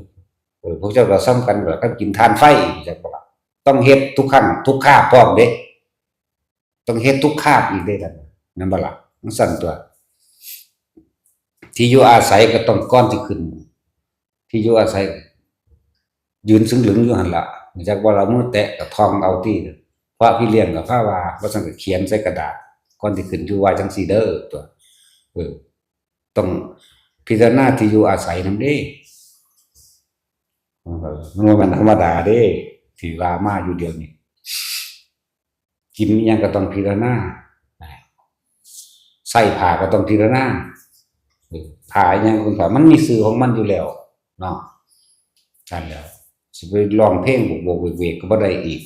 เออ พวกเจ้าก็ส่ำกัน ก็กินถ่านไฟ จั่งบ่ล่ะ ต้องเฮ็ดทุกครั้ง ทุกคาบพร้อมเด้ ต้องเฮ็ดทุกคาบอีกเด้ นั่น นั่นบ่ล่ะ มันสั่นตัว ที่อยู่อาศัยก็ต้อง ก่อนสิขึ้น ที่อยู่อาศัย ยืนซึ่งหลึงอยู่หั่นล่ะ จักว่าเรามือแตะก็ท่องเอาติ พระพี่เลี้ยงก็พาว่า ว่าซั่นก็เขียนใส่กระดาษ ก่อนสิขึ้นอยู่ว่าจั่งซี่เด้อ ตัว เออ ต้องพิจารณาที่อยู่อาศัยนำเด้ เออ มันบ่แม่นธรรมดาเด้ ที่ว่ามาอยู่เดี๋ยวนี้ กินอิหยังก็ต้องพิจารณา ใส่ผ้าก็ต้องพิจารณา เออ ผ้าอิหยังก็ต้อง มันมีชื่อของมันอยู่แล้ว เนาะ นั่นแหละ สิไปร้องเพลงโบกๆเวกๆก็บ่ได้อีก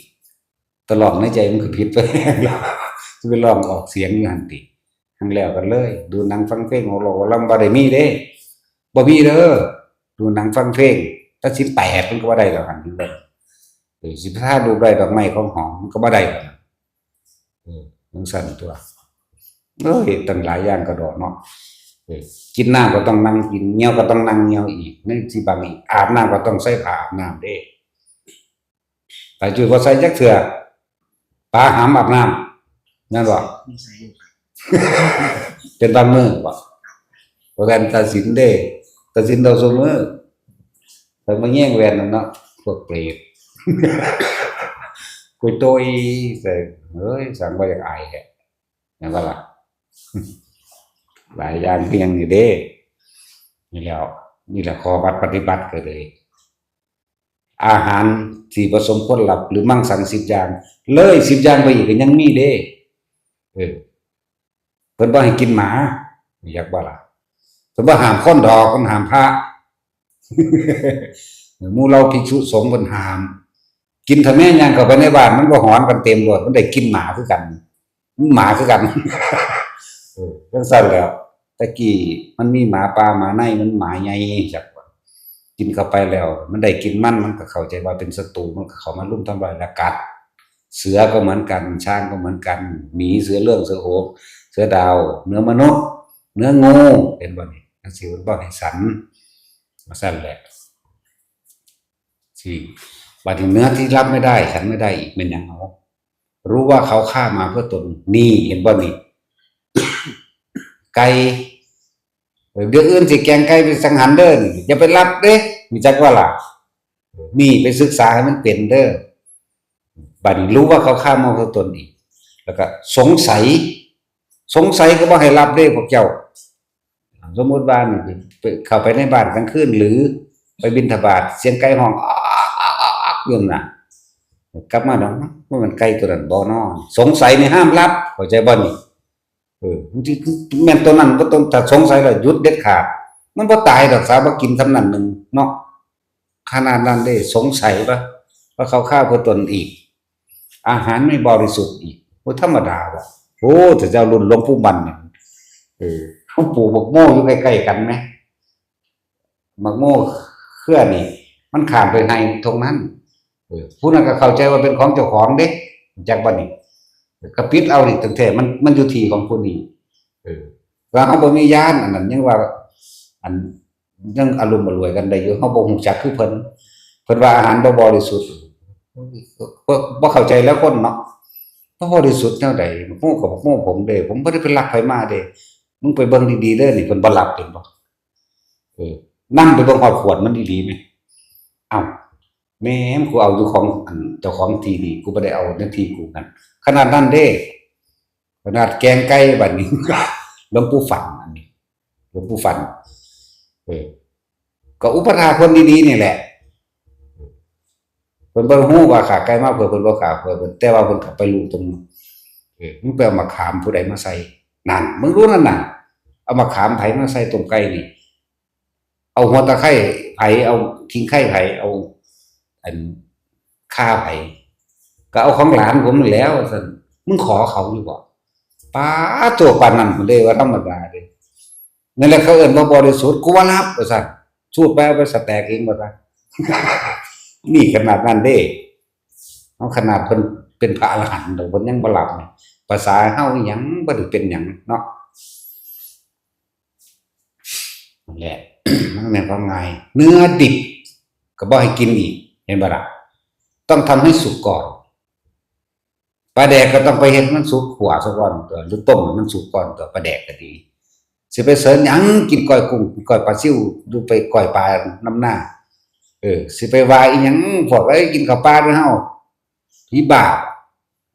แต่ร้องในใจมันก็ผิดไปแล้ว สิไปร้องออกเสียงอยู่หั่นติ หั่นแล้วกันเลย ดูหนังฟังเพลง หัวเราะหัวรำ บ่ได้มีเด้ บ่มีเด้อ ดูหนังฟังเพลง ถ้าศีลแปดมันก็บ่ได้ดอกหั่น เออ สิพาลูกได้ดอกไม้ของหอมมันก็บ่ได้ดอก เออ จั่งซั่นตัว เอ้ย ตั้งหลายอย่างกระดอกเนาะ เออ กินน้ำก็ต้องนั่งกิน เหี่ยวก็ต้องนั่งเหี่ยวอีก ในที่บางอีก อาบน้ำก็ต้องใส่ผ้าอาบน้ำเด้ ตาจุ้ยบ่ใส่จักเทื่อ ปาหำอาบน้ำ นั่นบ่ เป็นบางมื้อบ่ บ่แม่นตาสินเด้ ตาสินเดาซุมื้อ แต่มาแย่งแว่นนั่นเนาะ พวกเปรต กุยโตยใส่ เฮ้ย สั่งบ่อยากอายแท้ แม่นบ่ล่ะ หลายอย่างคือหยังนี่เด้ นี่แหล้ว นี่แหละข้อวัดปฏิบัติก็เลย อาหารที่บ่สมควรรับ หรือมังสังสิบอย่าง เลยสิบอย่างไปอีกก็ยังมีเด้ เออ เพิ่นบ่ให้กินหมา อยากบ่ล่ะ เพิ่นบ่ห้ามคนดอก เพิ่นห้ามพระ หมู่เราภิกษุสงฆ์เพิ่นห้าม กินทำแม่ย่างเข้าไปในบ้าน มันบ่หอนกันเต็มโลด มันได้กลิ่นหมาคือกัน มันหมาคือกัน เออ จังซั่นแหล้ว แต่กี้มันมีหมาป่าหมาใน มันหมาใหญ่จักว่า กินเข้าไปแล้ว มันได้กลิ่นมัน มันก็เข้าใจว่าเป็นศัตรู มันก็เข้ามารุมทำร้ายและกัด เสือก็เหมือนกัน ช้างก็เหมือนกัน หมี เสือเรื่อง เสือโหง เสือดาว เนื้อมนุษย์ เนื้องู เห็นบ่นี่ จังซี่เพิ่นบ่ให้ฉัน ว่าซั่นแหละ สิ บัดนี้เนื้อที่รับไม่ได้ ฉันไม่ได้อีก แม่นหยังเอา รู้ว่าเขาฆ่ามาเพื่อตน นี่ เห็นบ่นี่ ไก่ เดี๋ยวอื่นสิแกงไก่ไปสังหารเด้อนี่ อย่าไปรับเด้ รู้จักบ่ล่ะ นี่ไปศึกษาให้มันเป็นเด้อ บัดนี้รู้ว่าเขาฆ่ามาเพื่อตนอีก แล้วก็สงสัย สงสัยก็บ่ให้รับเด้พวกเจ้า สมมุติว่านี่ไป เข้าไปในบ้านกลางคืน หรือไปบิณฑบาต เสียงไก่ฮ้อง อ๊อกอ๊อกอ๊อกอ๊อกอยู่นั่นน่ะ กลับมาดอก มันเป็นไก่ตัวนั้นบ่น้อ สงสัยนี่ห้ามรับ เข้าใจบ่นี่ เออ มันสิแม่นตัวนั้นบ่ต้อง ถ้าสงสัยแล้วหยุดเด็ดขาด มันบ่ตายดอก สาบ่กินส่ำนั้นหนึ่งเนาะ ขนาดนั้นเด้ สงสัยว่า ว่าเขาฆ่าเพื่อตนอีก อาหารไม่บริสุทธิ์อีก บ่ธรรมดาว่ะ โอ้ แต่เจ้ารุ่นหลวงปู่มั่นนี่ เออ เขาปลูกบักโมอยู่ใกล้ๆกันไหม บักโมเครือนี่ มันข้ามไปไฮ่ตรงนั้น เออ ผู้นั้นก็เข้าใจว่าเป็นของเจ้าของเด้ จักบ่นี่ ก็ปิดเอานี่ ตั้งแต่มัน มันอยู่ที่ของผู้นี้ เออ ว่าเขาบ่มีญาณ อันนั้นยังว่า อัน ยังอารมณ์อร่วยกันได้อยู่ เขาบ่ฮู้จักคือเพิ่น เพิ่นว่าอาหารบ่บริสุทธิ์ บ่ บ่เข้าใจแล้วคนเนาะ บ่บริสุทธิ์แนวใด บักโมกับบักโมผมเด้ ผมบ่ได้ไปลักไผมาเด้ มึงไปเบิ่งดีๆเด้อนี่ เพิ่นบ่ลัก เห็นบ่ เออ นำไปเบิ่งฮอดขวดมันอีหลีแหม เอ้า แม่ม กูเอาอยู่ของ อัน เจ้าของที่นี่ กูบ่ได้เอาในที่กูนั่น ขนาดนั้นเด้ ขนาดแกงไก่บัดนี้ หลวงปู่ฝัน อันนี้ หลวงปู่ฝัน เออ ก็อุปถากเพิ่นดีๆนี่แหละ เพิ่นบ่ฮู้ว่าฆ่าไก่มาเพื่อ เพิ่นบ่ฆ่าเพื่อเพิ่น แต่ว่าเพิ่นก็ไปรู้ตรง เออ มึงไปเอามะขามผู้ใดมาใส่ นั่น มึงรู้นั่นน่ะ เอามะขามไผมาใส่ต้มไก่นี่ เอาหัวตะไคร้ไผ เอาขิงไคร้ไผ เอา อัน ข่าไผ ก็เอาของหลานผมนั่นแหล้ว ว่าซั่น มึงขอเขาอยู่บ่ ป๊าด ตัวปานนั้นเด้ ว่าธรรมดาเด้ นั่นแหละเขาเอิ้นว่าบริสุทธิ์ กูว่ารับ ว่าซั่น สูดไปเอาไปสแต็กเอง ว่าซั่น นี่ขนาดนั้นเด้ เอาขนาดเพิ่นเป็นพระอรหันต์ดอก เพิ่นยังบ่รับนี่ ภาษาเฮาอิหยังบ่ได้เป็นหยังเนาะ นั่นแหละ มันแม่นความง่าย เนื้อดิบก็บ่ให้กินอีก เห็นบ่ล่ะ ต้องทำให้สุกก่อน ปลาแดกก็ต้องไปเฮ็ดมันสุก ขั่วซะก่อนตั๊ว หรือต้มให้มันสุกก่อนตั๊ว ปลาแดกก็ดี สิไปเสริญหยัง กินก้อยกุ้ง กินก้อยปลาซิว หรือไปก้อยปลานำหน้า เออ สิไปว่าอีหยัง พวกเอ้ย กินข้าวปลาเด้อเฮา ผีบ้า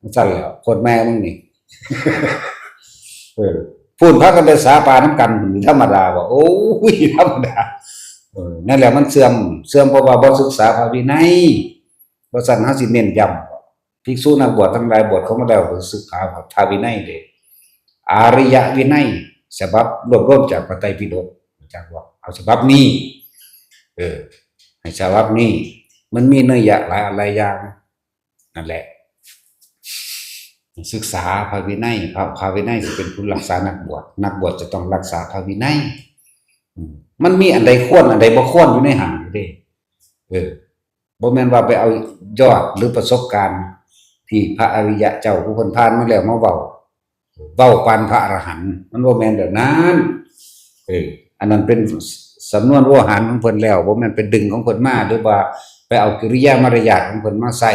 จั่งซั่นแหล้ว โคตรแม่มึงนี่ เออ พู้นพากันไปสาปลานำกัน ธรรมดาบ่ โอ้ย ธรรมดา เออ นั่นแหละมันเสื่อม เสื่อมเพราะว่าบ่ศึกษาพระวินัย บ่ซั้นเฮาสิเน้นย้ำ ภิกษุนักบวชทั้งหลาย บวชเข้ามาแล้ว ศึกษาพระวินัยเด้ อาริยวินัย ฉบับรวบรวมจากพระไตรปิฎก จักว่า เอาฉบับนี้ เออ ให้ฉบับนี้ มันมีนัยยะหลายอันหลายอย่าง นั่นแหละ ศึกษาพระวินัย พระ พระวินัยสิเป็นผู้รักษานักบวช นักบวชจะต้องรักษาพระวินัย อืม มันมีอันใดควร อันใดบ่ควรอยู่ในหั้นอยู่เด้ เออ บ่แม่นว่าไปเอายอดหรือประสบการณ์ที่พระอริยะเจ้าผู้เพิ่นผ่านมาแล้วมาเว้า เว้าปานพระอรหันต์ มันบ่แม่นแบบนั้น เออ อันนั้นเป็นสำนวนโวหารของเพิ่นแล้ว บ่แม่นไปดึงของเพิ่นมา หรือว่าไปเอากิริยามารยาทของเพิ่นมาใส่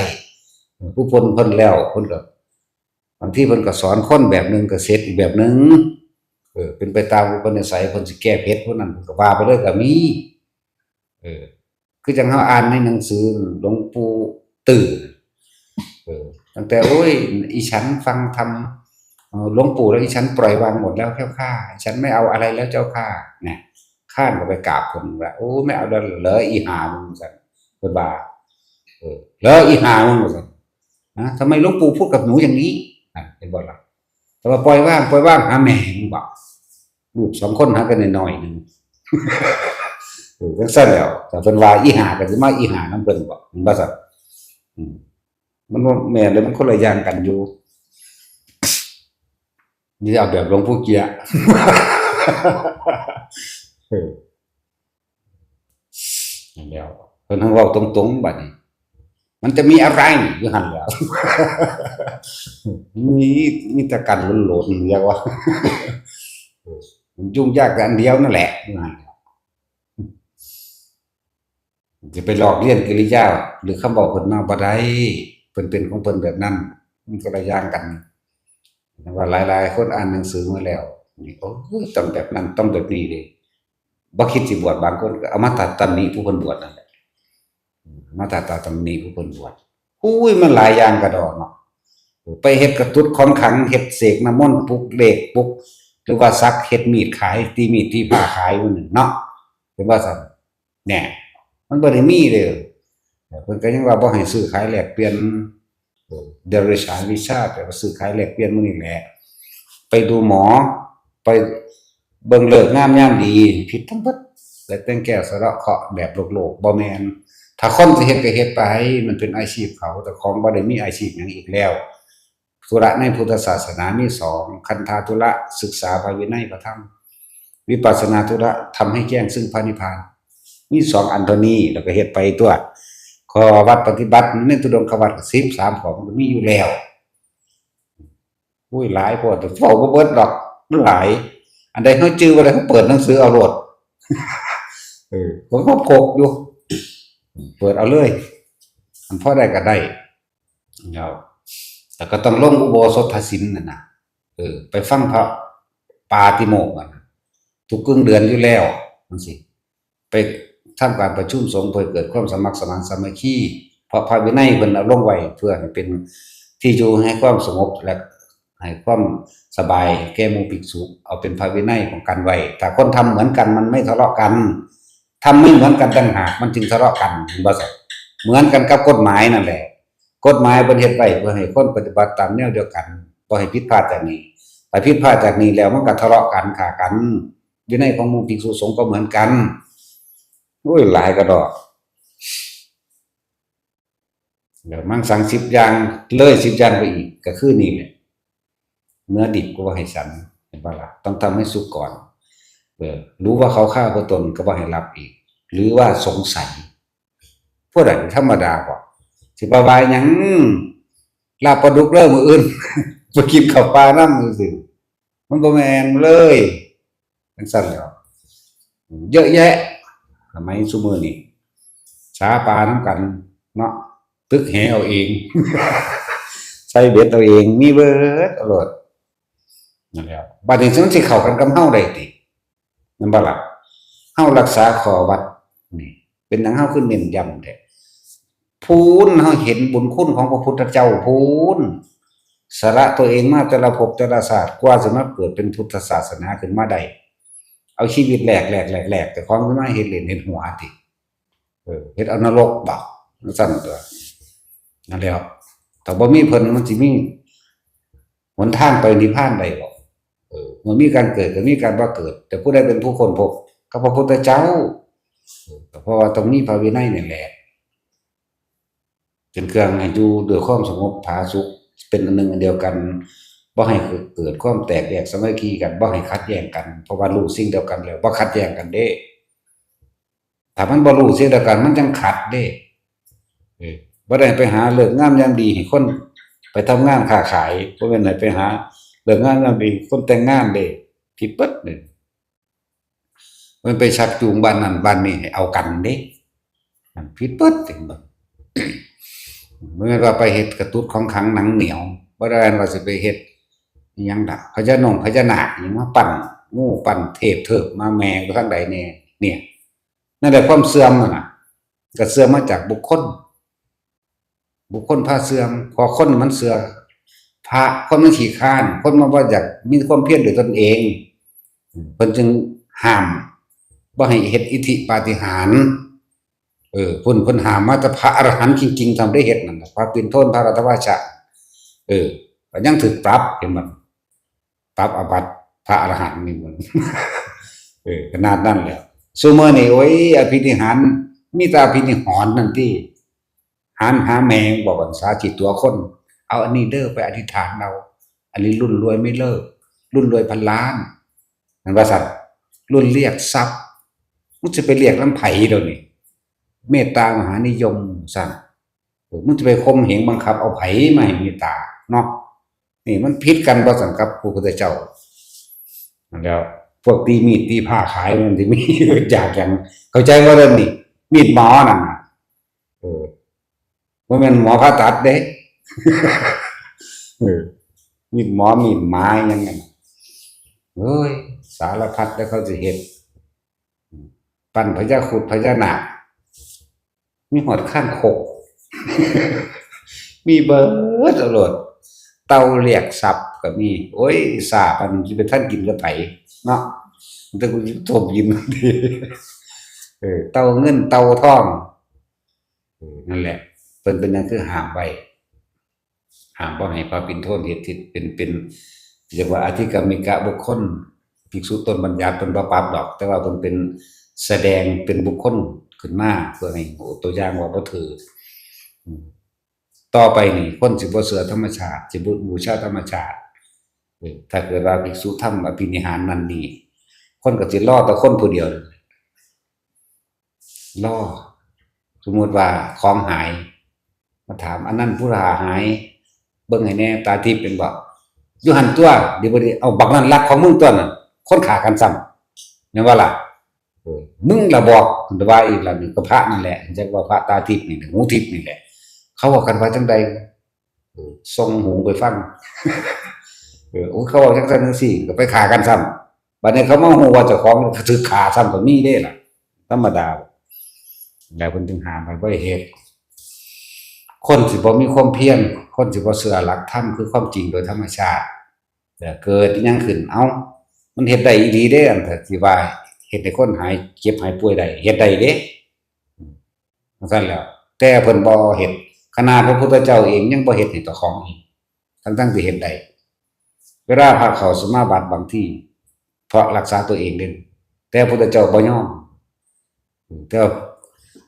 ผู้เพิ่น เพิ่นแล้ว เพิ่นก็ บางทีเพิ่นก็สอนคนแบบหนึ่ง ก็เสร็จอีกแบบหนึ่ง เออ เป็นไปตามอุปนิสัย เพิ่นสิแก้เผ็ดผู้นั้น เพิ่นก็ว่าไปเลยก็มี เออ คือจั่งเฮาอ่านในหนังสือหลวงปู่ตื้อ เออ ตั้งแต่ โอ้ย อีฉันฟังธรรม เอ่อ หลวงปู่แล้ว อีฉันปล่อยวางหมดแล้วเจ้าข้า ฉันไม่เอาอะไรแล้วเจ้าข้า เนี่ย ข้านก็ไปกราบเพิ่นว่า โอ้ ไม่เอาแล้วเหรออีห่ามึง ว่าซั่น เพิ่นว่า เออ เหรออีห่ามึง ว่าซั่น นะ ทำไมหลวงปู่พูดกับหนูอย่างนี้ อ่ะ เห็นบ่ล่ะ แต่ว่าปล่อยว่าง ปล่อยว่างหาแม่มึงบอก ลูกสองคนหากันน้อยๆหนึ่ง เออจังซั่นแหล้ว แต่เพิ่นว่าอีห่าก็สิมาอีห่านำเพิ่นบอก เห็นบ่ซั่น อืม มันบ่แม่นเลย มันคนละอย่างกันอยู่ นี่เอาแบบหลวงปู่เกียะ เออ นั่นแหล้ว เพิ่นให้เว้าตรงๆบัดนี้ มันจะมีอะไรอยู่หั่นแหล้ว มี มีแต่กันหลนๆ เรียกว่า เออ มันยุ่งยากแต่อันเดียวนั่นแหละ อยู่หั่นแหล้ว จะไปลอกเลียนกิริยา หรือคำบอกเพิ่นมาบ่ได้ เพิ่นเป็นของเพิ่นแบบนั้น มันคนละอย่างกัน ว่าหลายๆคนอ่านหนังสือมาแล้ว นี่ โอ้ย ต้องแบบนั้น ต้องแบบนี้เด้ บ่คิดสิบวช บางคนก็เอามาตัดตำหนิผู้เพิ่นบวชนั่นแหละ มาตัดตำหนิผู้เพิ่นบวช อุ้ย มันหลายอย่างกระดอกเนาะ ไปเฮ็ดกระตุดของขลัง เฮ็ดเสกน้ำมนต์ ปลุกเลข ปลุก หรือว่าสัก เฮ็ดมีดขาย ตีมีดตีผ้าขายมื้อหนึ่งเนาะ เห็นบ่ซั่น แหน่ มันบ่ได้มีเด้อ เพิ่นก็ยังว่าบ่ให้ซื้อขายแลกเปลี่ยน เออ เดรัจฉานวิชา แต่ว่าซื้อขายแลกเปลี่ยนมื้อนี้แหละ ไปดูหมอ ไปเบิ่งฤกษ์งามยามดี ผิดทั้งเบิด และแต่งแก้วสะเดาะเคราะห์แบบโลกๆ บ่แม่น ถ้าคนสิเฮ็ดก็เฮ็ดไป มันเป็นอาชีพเขา แต่ของบ่ได้มีอาชีพหยังอีกแล้ว ธุระในพุทธศาสนามีสอง คันธาธุระ ศึกษาพระวินัยพระธรรม วิปัสสนาธุระ ทำให้แจ้งซึ่งพระนิพพาน มีสองอันเท่านี้ แล้วก็เฮ็ดไปตัว ข้อวัดปฏิบัติในธุดงควัตรก็สิบสามข้อ มันก็มีอยู่แล้ว อุ้ย หลายโพด เว้าบ่เบิดดอก มันหลาย อันใดเฮาจื่อบ่ได้ เฮาเปิดหนังสือเอาโลด เออ ผมก็พกอยู่ เปิดเอาเลย อันพอได้ก็ได้ แล้ว แต่ก็ต้องลงอุโบสถศีลน่ะนะ เออ ไปฟังพระปาติโมกข์อะนะ ทุกครึ่งเดือนอยู่แล้ว จั่งซี้ ไปทำการประชุมสงฆ์เพื่อเกิดความสมัครสมานสามัคคี เพราะพระวินัยเพิ่นเอาลงไว้เพื่อให้เป็นที่อยู่ให้ความสงบและให้ความสบายแก่หมู่ภิกษุ เอาเป็นพระวินัยของกันไว้ ถ้าคนทำเหมือนกันมันไม่ทะเลาะกัน ทำไม่เหมือนกันต่างหากมันจึงทะเลาะกัน เห็นบ่ซั่น เหมือนกันกับกฎหมายนั่นแหละ กฎหมายเพิ่นเฮ็ดไว้เพื่อให้คนปฏิบัติตามแนวเดียวกัน บ่ให้ผิดพลาดจากนี้ ถ้าผิดพลาดจากนี้แล้วมันก็ทะเลาะกัน ฆ่ากัน วินัยของหมู่ภิกษุสงฆ์ก็เหมือนกัน โอ้ย หลายกระดอก แล้วมังสังสิบอย่าง เลยสิบอย่างไปอีก ก็คือนี่แหละ เนื้อดิบก็บ่ให้ฉัน เห็นบ่ล่ะ ต้องทำให้สุกก่อน เออ รู้ว่าเขาฆ่าพระตนก็บ่ให้รับอีก หรือว่าสงสัย พวกนั้นธรรมดาบ่ สิไปว่าหยัง ลาบปลาดุกเด้อมื้ออื่น ไปกินข้าวปลานำซื่อๆ มันบ่แม่นเลย จั่งซั่นแหล้ว เยอะแยะ สมัยซุมื้อนี้ สาปลานำกันเนาะ ตึกแหเอาเอง ใส่เบ็ดเอาเอง มีเบิดเอาโลด นั่นแหละ บัดนี้มันสิเข้ากันกับเฮาได้ติ แม่นบ่ล่ะ เฮารักษาข้อวัดนี่ เป็นหยังเฮาคือเน้นย้ำแท้ พู้นเฮาเห็นบุญคุณของพระพุทธเจ้าพู้น สละตัวเองมาแต่ละภพแต่ละชาติ กว่าสิมาเกิดเป็นพุทธศาสนาขึ้นมาได้ เอาชีวิตแลก แลก แลก แลก แต่ของมาเฮ็ดเล่นเฮ็ดหัวติ เออ เฮ็ดเอานรกบ่ จั่งซั่นตั๊ว นั่นแหล้ว ถ้าบ่มีเพิ่นมันสิมีหนทางไปนิพพานได้บ่ เออ มันมีการเกิดก็มีการบ่เกิด แต่ผู้ใดเป็นผู้ค้นพบ ก็พระพุทธเจ้า เออ ก็เพราะว่าต้องมีพระวินัยนี่แหละ เป็นเครื่องให้อยู่ด้วยความสงบผาสุก เป็นอันหนึ่งอันเดียวกัน บ่ให้เกิดความแตกแยกสามัคคีกัน บ่ให้ขัดแย้งกัน เพราะว่ารู้สิ่งเดียวกันแล้ว บ่ขัดแย้งกันเด้ ถ้ามันบ่รู้สิ่งเดียวกัน มันจั่งขัดเด้ เออ บ่ได้ไปหาฤกษ์งามยามดีให้คนไปทำงานค้าขาย บ่แม่นให้ไปหาฤกษ์งามยามดีคนแต่งงานเด้ ผิดเบิดเลย มันไปชักจูงบ้านนั้นบ้านนี้ให้เอากันเด้ มันผิดเบิด เห็นบ่ บ่แม่นว่าไปเฮ็ดกระตุดของขลังหนังเหนียว บ่ได้ว่าสิไปเฮ็ดอิหยังดอก พญานงพญานาคอิหยังมาปั้น งูปั้นเทพเทิบมาแม่งอยู่ทางใดแน่ เนี่ย นั่นแหละความเสื่อมนั่นน่ะ ก็เสื่อมมาจากบุคคล บุคคลพาเสื่อม เพราะคนมันเชื่อ พระ คนมันขี้คร้าน คนมันบ่อยากมีความเพียรด้วยตนเอง เพิ่นจึงห้ามบ่ให้เฮ็ดอิทธิปาฏิหาริย์ เออ เพิ่น เพิ่นห้ามมาแต่พระอรหันต์จริงๆ ทำได้เฮ็ดนั่นน่ะ พระปิณโทน พระรัตวาชะ เออ ก็ยังถูกปรับ เห็นบ่ ปรับอาบัติพระอรหันต์นี่มัน เออ ขนาดนั้นแหละ ซุมื้อนี่ โอ้ย อภินิหาร มีแต่อภินิหารนั่นติ หารหาแม่ง บอกภาษาจิตตัวคน เอาอันนี้เด้อไปอธิษฐานเอา อันนี้รุ่นรวยไม่เลิก รุ่นรวยพันล้าน นั่นว่าซั่น รุ่นเรียกทรัพย์ มึงสิไปเรียกนำไผเดี๋ยวนี้ เมตตามหานิยมซั่น เออ มึงสิไปข่มเหงบังคับเอาไผมาให้เมตตาเนาะ นี่มันผิดกันบ่ซั่นกับพระพุทธเจ้า นั่นแหล้ว พวกตีมีดตีผ้าขายมันสิมี อยากหยัง เข้าใจบ่เรื่องนี้ มีดหมอนั่นน่ะ เออ บ่แม่นหมอผ่าตัดเด้ เออ มีดหมอ มีดหมาหยังนั่นน่ะ เอ้ย สารพัดแล้วเขาสิเฮ็ด ปั้นพญาครุฑพญานาค มีฮอดคางคก มีเบิดเอาโลด เต่าเรียกทรัพย์ก็มี โอ้ย ซ่าปานนี้สิไปทันกินกับไผเนาะ แต่กูสิต้มกิน เออ เต่าเงินเต่าทอง เออ นั่นแหละ เพิ่นเป็นหยังคือห้ามไว้ ห้ามบ่ให้พระปิณฑโตเฮ็ดที่เป็น เป็น เรียกว่าอธิกรรมิกะบุคคล ภิกษุต้นบัญญัติเพิ่นบ่ปรับดอก แต่ว่าเพิ่นเป็นแสดงเป็นบุคคลขึ้นมา เพื่อให้โอ้ตัวอย่างว่าบ่ถือ อืม ต่อไปนี่ คนสิบ่เชื่อธรรมชาติ สิบ่บูชาธรรมชาติ เออ ถ้าเกิดว่าภิกษุทำอภินิหารนั่นนี่ คนก็สิรอแต่คนผู้เดียว รอ สมมุติว่าของหาย มาถาม อันนั้นผู้หาหาย เบิ่งให้แหน่ ตาทิพย์เป็นบ่ อยู่หั่นตัว เดี๋ยวบ่ได้ เอาบักนั้นลักของมึงตัวนั้น คนฆ่ากันซ้ำ แม่นบ่ล่ะ เออ มึงละบอก เพิ่นว่าอีกแล้ว นี่ก็พระนั่นแหละ จักว่าพระตาทิพย์นี่ หูทิพย์นี่แหละ เขาเว้ากันว่าจั่งใด เออ ส่งหูไปฟัง เออ โอ้ย เขาเว้าจั่งซั้นจั่งซี้ ก็ไปฆ่ากันซ้ำ บัดนี้เขามาฮู้ว่าเจ้าของถูกฆ่าซ้ำก็มีเด้ล่ะ ธรรมดา แล้วเพิ่นจึงห้ามให้บ่ได้เฮ็ด คนสิบ่มีความเพียร คนสิบ่เชื่อหลักธรรมคือความจริงโดยธรรมชาติ แต่เกิดอิหยังขึ้น เอ้า มันเฮ็ดได้อีหลีเด้ อันที่ว่าเฮ็ดให้คนหายเจ็บหายป่วยได้ เฮ็ดได้เด้ จั่งซั้นแหล้ว แต่เพิ่นบ่เฮ็ด ขนาดพระพุทธเจ้าเองยังบ่เฮ็ดให้เจ้าของเอง ทั้งๆที่เฮ็ดได้ เวลาพระเข้าสมาบัติบางที เพราะรักษาตัวเองเด้ แต่พระพุทธเจ้าบ่ยอม แต่ว่า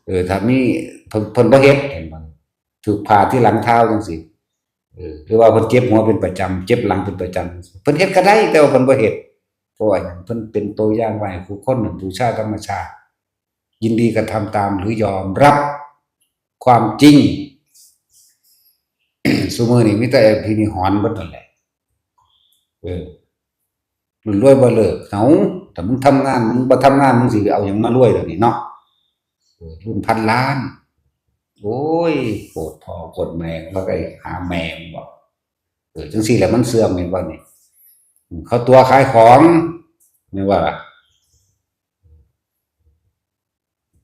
เออ ถ้ามี เพิ่น เพิ่นบ่เฮ็ด เห็นบ่ ถูกผ่าที่หลังเท้าจั่งซี้ เออ หรือว่าเพิ่นเจ็บหัวเป็นประจำ เจ็บหลังเป็นประจำ เพิ่นเฮ็ดก็ได้ แต่ว่าเพิ่นบ่เฮ็ด เพราะว่าหยัง เพิ่นเป็นตัวอย่างไว้ให้ผู้คนนั้นบูชาธรรมชาติ ยินดีกระทำตามหรือยอมรับความจริง ซุมื้อนี้มีแต่อภินิหารเบิดนั่นแหละ เออ รุ่นรวยบ่เลิก เอ้า ถ้ามึงทำงาน มึงบ่ทำงาน มึงสิเอาหยังมารวยเดี๋ยวนี้เนาะ เออ รุ่นพันล้าน โอ้ย โกรธพ่อโกรธแม่ แล้วก็หาแม่มึงบอก เออ จั่งซี้แหละมันเสื่อม แม่นบ่นี่ อืม เขาตั๋วขายของ แม่นบ่ล่ะ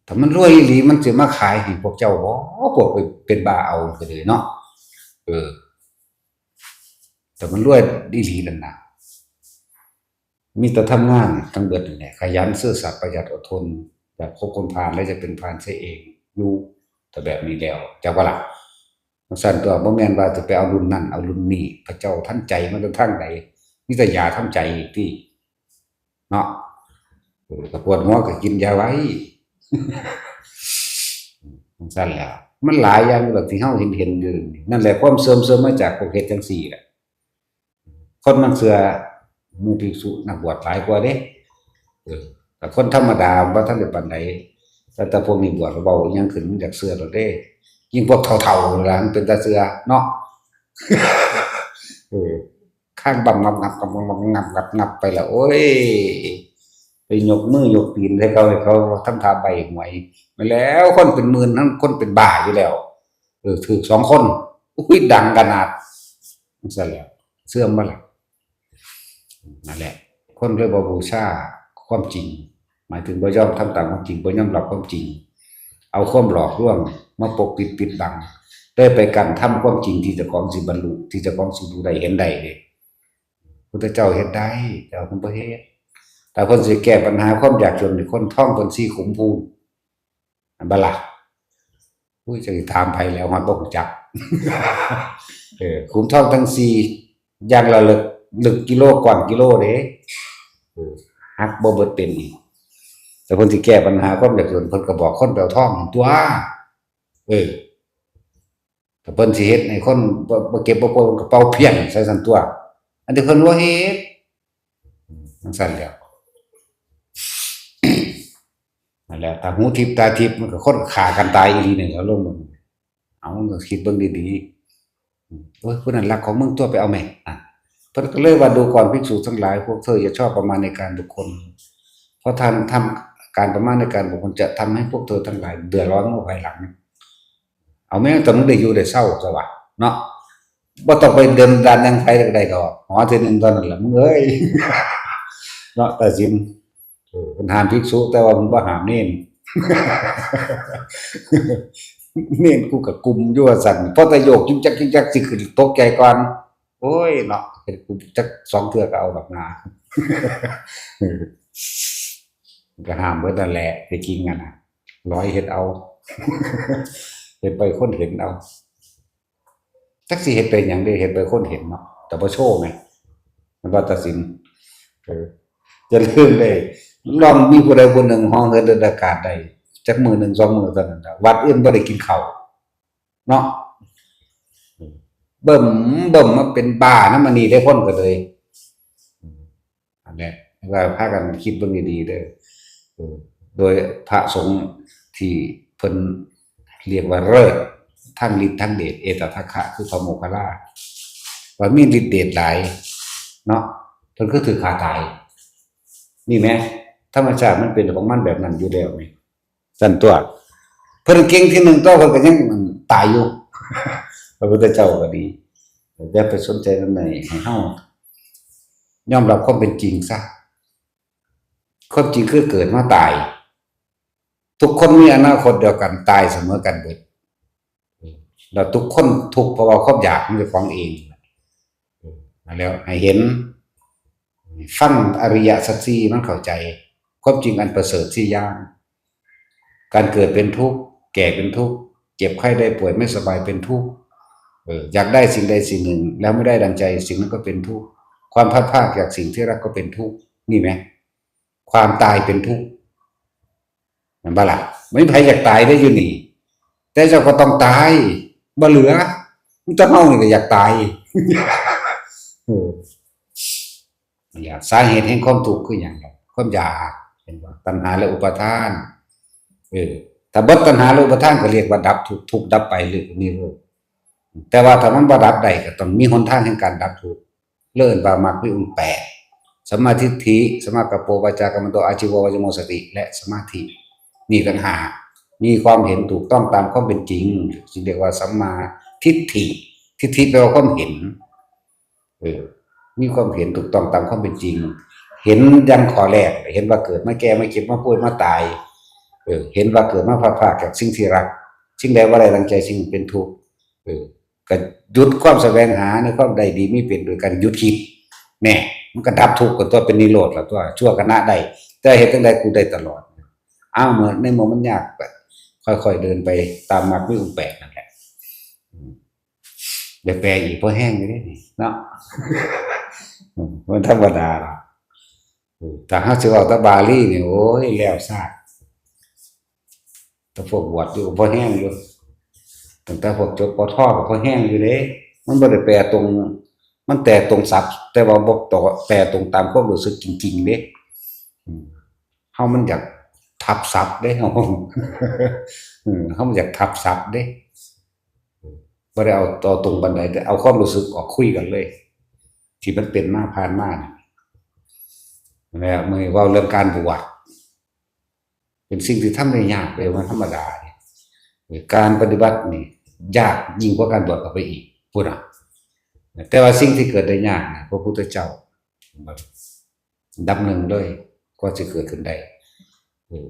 ถ้ามันรวยอีหลี มันสิมาขายให้พวกเจ้าบ่ พวกไปเป็นบ้าเอาก็เลยเนาะ เออ แต่มันรวยอีหลีนั่นน่ะ มีแต่ทำงานทั้งเบิดนั่นแหละ ขยันซื่อสัตย์ประหยัดอดทน อยากคบคนพาลแล้วจะเป็นพาลเสียเอง อยู่แต่แบบนี้แล้ว จักว่าล่ะ จั่งซั้นตัว บ่แม่นว่าจะไปเอารุ่นนั่นเอารุ่นนี้ พระเจ้าทันใจมาแต่ทางใด มีแต่ยาทำใจติ เนาะ เออ ถ้าปวดหัวก็กินยาไว้ จั่งซั้นแหละ มันหลายอย่างแบบที่เฮาเห็นๆอยู่นี่ นั่นแหละความเสื่อม เสื่อมมาจากพวกเฮ็ดจั่งซี้แหละ คนมันเชื่อ หมู่ภิกษุนักบวชหลายกว่าเด้ เออ แต่คนธรรมดาบ่ทันได้ปานใด แต่ แต่พวกนี้บวชแล้วเว้าอิหยังขึ้นมันอยากเชื่อแล้วเด้ ยิ่งพวกเฒ่าๆล่ะมันเป็นตาเชื่อเนาะ เออ ข้างบำงับงับงับงับงับงับงับไปแล้ว โอ้ย ไปยกมือยกตีนให้เขา ให้เขาทำท่าใบ้หวย มาแล้วคนเป็นหมื่นทั้งคนเป็นบ้าอยู่แล้ว เออ ถูกสองคน อุ้ย ดังขนาด จั่งซั้นแหละ เสื่อมบ่ล่ะ นั่นแหละ คนเลยบ่บูชาความจริง หมายถึงบ่ยอมทำตามความจริง บ่ยอมรับความจริง เอาความหลอกลวงมาปกปิดปิดบัง ได้ไปกันทำความจริงที่เจ้าของสิบรรลุ ที่เจ้าของสิรู้ได้เห็นได้เด้ พุทธเจ้าเฮ็ดได้ แต่ว่าเพิ่นบ่เฮ็ด แต่เพิ่นสิแก้ปัญหาความยากจนให้คนท้องเพิ่นสีขุมพูน อันบ่ล่ะ อุ้ย จะถามไผแล้ว ฮอดบ่ฮู้จัก เออ ขุมทองทั้งสี่อย่างละเลิก ลึกกิโลกว้างกิโลเด้ เออ หักบ่เบิดเต็มอีก แต่เพิ่นสิแก้ปัญหาความยากจน เพิ่นก็บอกคนไปเอาทองหั่นตั๊ว เออ แต่เพิ่นสิเฮ็ดให้คนบ่ บ่เก็บบ่ป่วย เพิ่นก็เป่าเพี้ยนใส่ซั่นตั๊ว อันที่เพิ่นบ่เฮ็ด จั่งซั่นแหล้ว นั่นแหละ ถ้าหูทิพย์ตาทิพย์ มันก็คนฆ่ากันตายอีหลีนี่แหละ ลงมือ เอา มึงก็คิดเบิ่งดีๆ โอ้ย ผู้นั้นรักของมึงตั๊ว ไปเอาแม่ อ่ะ เพิ่นก็เลยว่า ดูก่อนภิกษุทั้งหลาย พวกเธออย่าชอบประมาณในการบุคคล เพราะท่านทำการประมาณในการบุคคล จะทำให้พวกเธอทั้งหลายเดือดร้อนเมื่อภายหลัง เอาแม่งแต่มึงได้อยู่ได้เซาซะวะ เนาะ บ่ต้องไปเดินดานยังไผก็ได้ดอก หอเทื่อหนึ่งเท่านั้นล่ะ มึงเอ้ย เนาะ ตัดสิน เออ เพิ่นห้ามภิกษุ แต่ว่าเพิ่นบ่ห้ามเณร เณรกูก็กุมอยู่ว่าซั่น พอแต่โยกจึกจักจึกจักสิขึ้นตกใจก่อน โอ้ยเนาะ เฮ็ดกูจักสองเทื่อก็เอาดอกนา เออ ก็ห้ามเบิดนั่นแหละ ที่จริงอะนะ ร้อยเฮ็ดเอา เฮ็ดไปคนเห็นเอา จักสิเฮ็ดไปหยังเด้ เฮ็ดไปคนเห็นเนาะ แต่บ่โชว์ไง มันว่าตัดสิน เออ อย่าลืมเด้ ลองมีผู้ใดผู้หนึ่งฮอเหินเดินอากาศได้ จักมื้อหนึ่งสองมื้อเท่านั้นน่ะ วัดอื่นบ่ได้กินข้าว เนาะ เบิ่ม เบิ่มมาเป็นบ้านำอันนี้ได้คนก็เลย อันเนี้ย ว่าพากันคิดเบิ่งดีๆเด้อ เออ โดยพระสงฆ์ที่เพิ่นเรียกว่าเลิศ ทั้งฤทธิ์ทั้งเดช เอตทัคคะ คือพระโมคคัลลา ว่ามีฤทธิ์เดชหลาย เนาะ เพิ่นคือถือฆ่าตาย นี่แหม ธรรมชาติมันเป็นของมันแบบนั้นอยู่แล้วนี่ ซั่นตั๊ว เพิ่นเก่งที่หนึ่งตั๊ว เพิ่นก็ยังตายอยู่ พระพุทธเจ้าก็ดี อย่าไปสนใจนำ ให้เฮายอมรับความเป็นจริงซะ ความจริงคือเกิดมาตาย ทุกคนมีอนาคตเดียวกัน ตายเสมอกันเบิด แล้วทุกคนทุกข์เพราะว่าความอยากของเจ้าของเอง นั่นแหละ ให้เห็น ฟังอริยสัจสี่มันเข้าใจ ความจริงอันประเสริฐสี่อย่าง การเกิดเป็นทุกข์ แก่เป็นทุกข์ เจ็บไข้ได้ป่วยไม่สบายเป็นทุกข์ เออ อยากได้สิ่งใดสิ่งหนึ่ง แล้วไม่ได้ดังใจ สิ่งนั้นก็เป็นทุกข์ ความพลัดพรากจากสิ่งที่รักก็เป็นทุกข์ นี่แหม ความตายเป็นทุกข์ แม่นบ่ล่ะ บ่มีไผอยากตายเด้อยู่นี่ แต่เจ้าก็ต้องตาย บ่เหลือ มีแต่เฮานี่ก็อยากตาย เออ อยาก สาเหตุแห่งความทุกข์คือหยังล่ะ ความอยาก เห็นบ่ ตัณหาและอุปาทาน เออ ถ้าเบิดตัณหาและอุปาทานก็เรียกว่าดับทุกข์ ทุกข์ดับไป เรียกว่านิโรธ แต่ว่าถ้ามันบ่ดับได้ก็ต้องมีหนทางแห่งการดับทุกข์ เรียกว่ามรรคมีองค์แปด สัมมาทิฏฐิ สัมมากัปโป วาจากัมมันโต อาชีโว วายโม สติ และสมาธิ นี่ต่างหาก มีความเห็นถูกต้องตามความเป็นจริง จึงเรียกว่าสัมมาทิฏฐิ ทิฏฐิแปลว่าความเห็น เออ มีความเห็นถูกต้องตามความเป็นจริง เห็นอย่างข้อแรก เห็นว่าเกิดมาแก่มาเจ็บมาป่วยมาตาย เออ เห็นว่าเกิดมาพลัดพรากจากสิ่งที่รัก สิ่งใดบ่ได้ดังใจ สิ่งนั้นเป็นทุกข์ เออ ก็หยุดความแสวงหาในความได้ดีมีเป็นโดยการหยุดคิด แน่ มันก็ดับทุกข์กันตั๊ว เป็นนิโรธแล้วตั๊ว ชั่วขณะได้ แต่เฮ็ดจั่งใดกูได้ตลอด อ้าว เมื่อ ในเมื่อมันยากก็ค่อยๆเดินไปตามมรรคมีองค์แปดนั่นแหละ อืม ได้แปลอีกพอแฮงอยู่เด้นี่เนาะ อืม มันธรรมดาล่ะ อืม ถ้าเฮาสิเว้าแต่บาลีนี่ โอ้ย แล้วซาก แต่พวกบวชอยู่ก็พอแฮงอยู่ ตั้งแต่พวกจบ ป.ท. ก็พอแฮงอยู่เด้ มันบ่ได้แปลตรง มันแปลตรงศัพท์ แต่ว่าบ่ตรง แปลตรงตามความรู้สึกจริงๆเด้ อืม เฮามันอยากทับศัพท์เด้ เฮา อืม เฮามันอยากทับศัพท์เด้ บ่ได้เอาต่อตรงปานใด แต่เอาความรู้สึกออกคุยกันเลย ที่มันเป็นมาผ่านมานี่ แล้วมื้อนี้เว้าเรื่องการบวช เป็นสิ่งที่ทำได้ยากเลย มันธรรมดาเนี่ย การปฏิบัตินี่ยากยิ่งกว่าการบวชเข้าไปอีก พูดนะ แต่ว่าสิ่งที่เกิดได้ยากนะ พระพุทธเจ้า อันดับหนึ่งเลย ก็จะเกิดขึ้นได้ เออ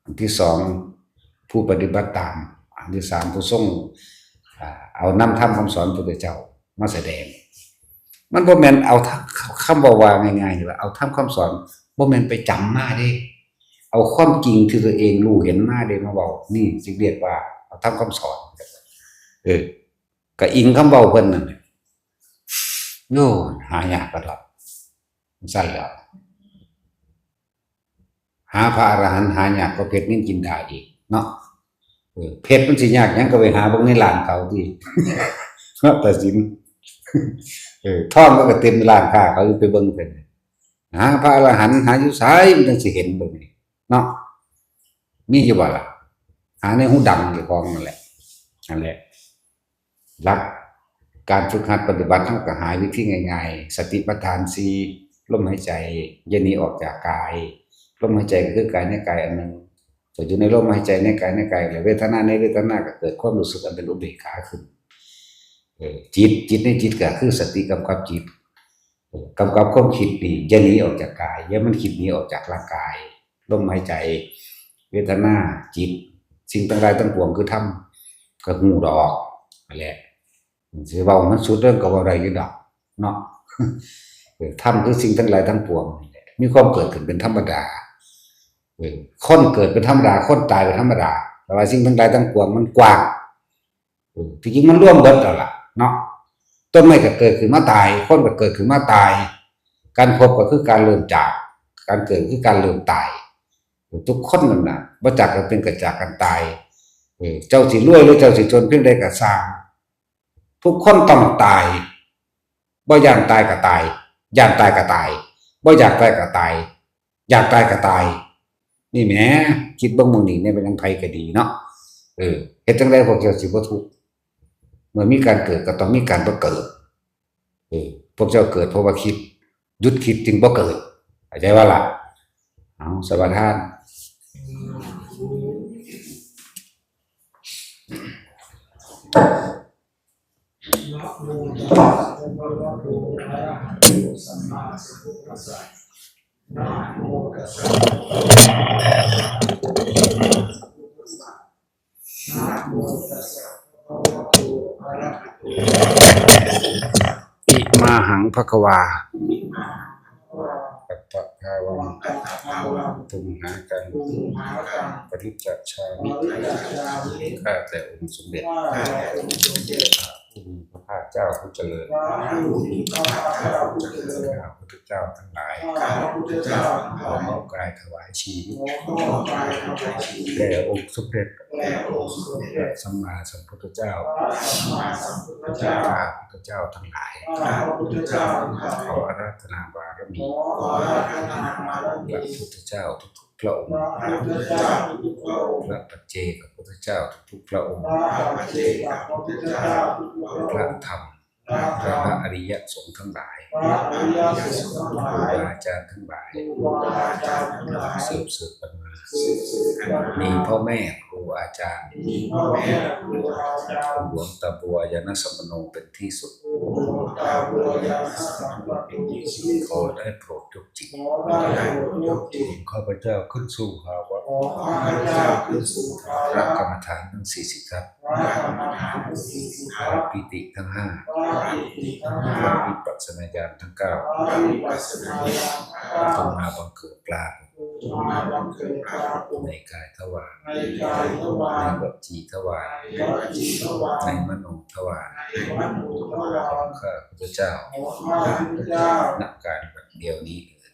อันที่สอง ผู้ปฏิบัติตาม อันที่สาม ผู้ทรง อ่า เอานำธรรมคำสอนพระพุทธเจ้ามาแสดง มันบ่แม่นเอาธรรม คำเว้าว่าง่ายๆนี่ว่าเอาธรรมคำสอน บ่แม่นไปจำมาเด้ เอาความจริงที่ตัวเองรู้เห็นมาเด้มาเว้า นี่จึงเรียกว่าเอาธรรมคำสอน เออ ก็อิงคำเว้าเพิ่นนั่นแหละ โน่นหายากกระดอก สั้นแล้ว หาพระอรหันต์หายากกว่าเพชรนิลจินดาอีกเนาะ เออ เพชรมันสิยากหยัง ก็ไปหาเบิ่งในร้านเขาติ เนาะ ตัดสิน เออ ทองมันก็เต็มร้านค้าเขาอยู่ ไปเบิ่งเพิ่น หาพระอรหันต์หาอยู่ไสมันจั่งสิเห็นเบิ่งนี่เนาะ มีอยู่บ่ล่ะ หาในหูดังเจ้าของนั่นแหละ นั่นแหละ หลักการฝึกหัดปฏิบัติ เราก็หาวิธีง่ายๆ สติปัฏฐานสี่ ลมหายใจ อย่าหนีออกจากกาย ลมหายใจก็คือกายในกายอันหนึ่ง ก็อยู่ในลมหายใจในกายในกาย แล้วเวทนาในเวทนาก็เกิดความรู้สึกอันเป็นอุเบกขาขึ้น เออ จิต จิตในจิตก็คือสติกำกับจิต เออ กำกับความคิดนี่ อย่าหนีออกจากกาย อย่ามันคิดหนีออกจากร่างกาย ลมหายใจ เวทนา จิต สิ่งทั้งหลายทั้งปวงคือธรรม ก็ฮู้ดอก นั่นแหละ สิเว้ามันสุดเรื่องก็เว้าได้อยู่ดอก เนาะ เออ ธรรมคือสิ่งทั้งหลายทั้งปวงนี่แหละ มีความเกิดขึ้นเป็นธรรมดา เออ คนเกิดเป็นธรรมดา คนตายเป็นธรรมดา แต่ว่าสิ่งทั้งหลายทั้งปวงมันกว้าง เออ ที่จริงมันรวมเบิดแล้วล่ะ เนาะ ต้นไม้ก็เกิดขึ้นมาตาย คนก็เกิดขึ้นมาตาย การพบก็คือการเริ่มจาก การเกิดคือการเริ่มตาย ทุกคนนั่นน่ะ บ่จากกันเป็นก็จากกันตาย เออ เจ้าสิรวยหรือเจ้าสิจนเพียงใดก็ซ่าง ทุกคนต้องตาย บ่ย้านตายก็ตาย ย้านตายก็ตาย บ่อยากตายก็ตาย อยากตายก็ตาย นี่แหม คิดเบิ่งหม่องนี้เนี่ย เป็นจั่งใดก็ดีเนาะ เออ เฮ็ดจั่งใดพวกเจ้าสิบ่ทุกข์ เมื่อมีการเกิดก็ต้องมีการบ่เกิด เออ พวกเจ้าเกิดเพราะว่าคิด หยุดคิดจึงบ่เกิด เข้าใจบ่ล่ะ เอา สมาทาน นะโมตัสสะภะคะวะโต อะระหะโต สัมมาสัมพุทธัสสะ นะโมตัสสะ ภะคะวะโต อะระหะโต สัมมาสัมพุทธัสสะ นะโมตัสสะ ภะคะวะโต อะระหะโต สัมมาสัมพุทธัสสะ อิมาหัง ภะคะวา อัตถะภาวัง ตุมหังคัง ปะริจจามิ ข้าแต่องค์สมเด็จ พระผู้มีพระภาคเจ้าผู้เจริญ ข้าพระพุทธเจ้าทั้งหลาย ขอมอบกายถวายชีวิต แด่องค์สมเด็จ พระสัมมาสัมพุทธเจ้า ข้าพระพุทธเจ้าทั้งหลาย ขออาราธนาบารมี พระพุทธเจ้าทุกๆพระองค์ พระปัจเจกพุทธเจ้าทุกๆพระองค์ พระธรรม พระอริยสงฆ์ทั้งหลาย ครูบาอาจารย์ทั้งหลาย สืบสืบกันมา มีพ่อแม่ครูอาจารย์ หลวงตาบัวยาณสัมปันโนเป็นที่สุด ขอได้โปรดยกจิต ของข้าพเจ้าขึ้นสู่ภาวะ พระกรรมฐานทั้งสี่สิบทัศน์ พระปีติทั้งห้า พระวิปัสสนาญาณทั้งเก้า จงมาบังเกิดปรากฏในกายทวาร ในวจีทวาร ในมโนทวาร ของข้าพเจ้า ณ การบัดเดี๋ยวนี้เถิด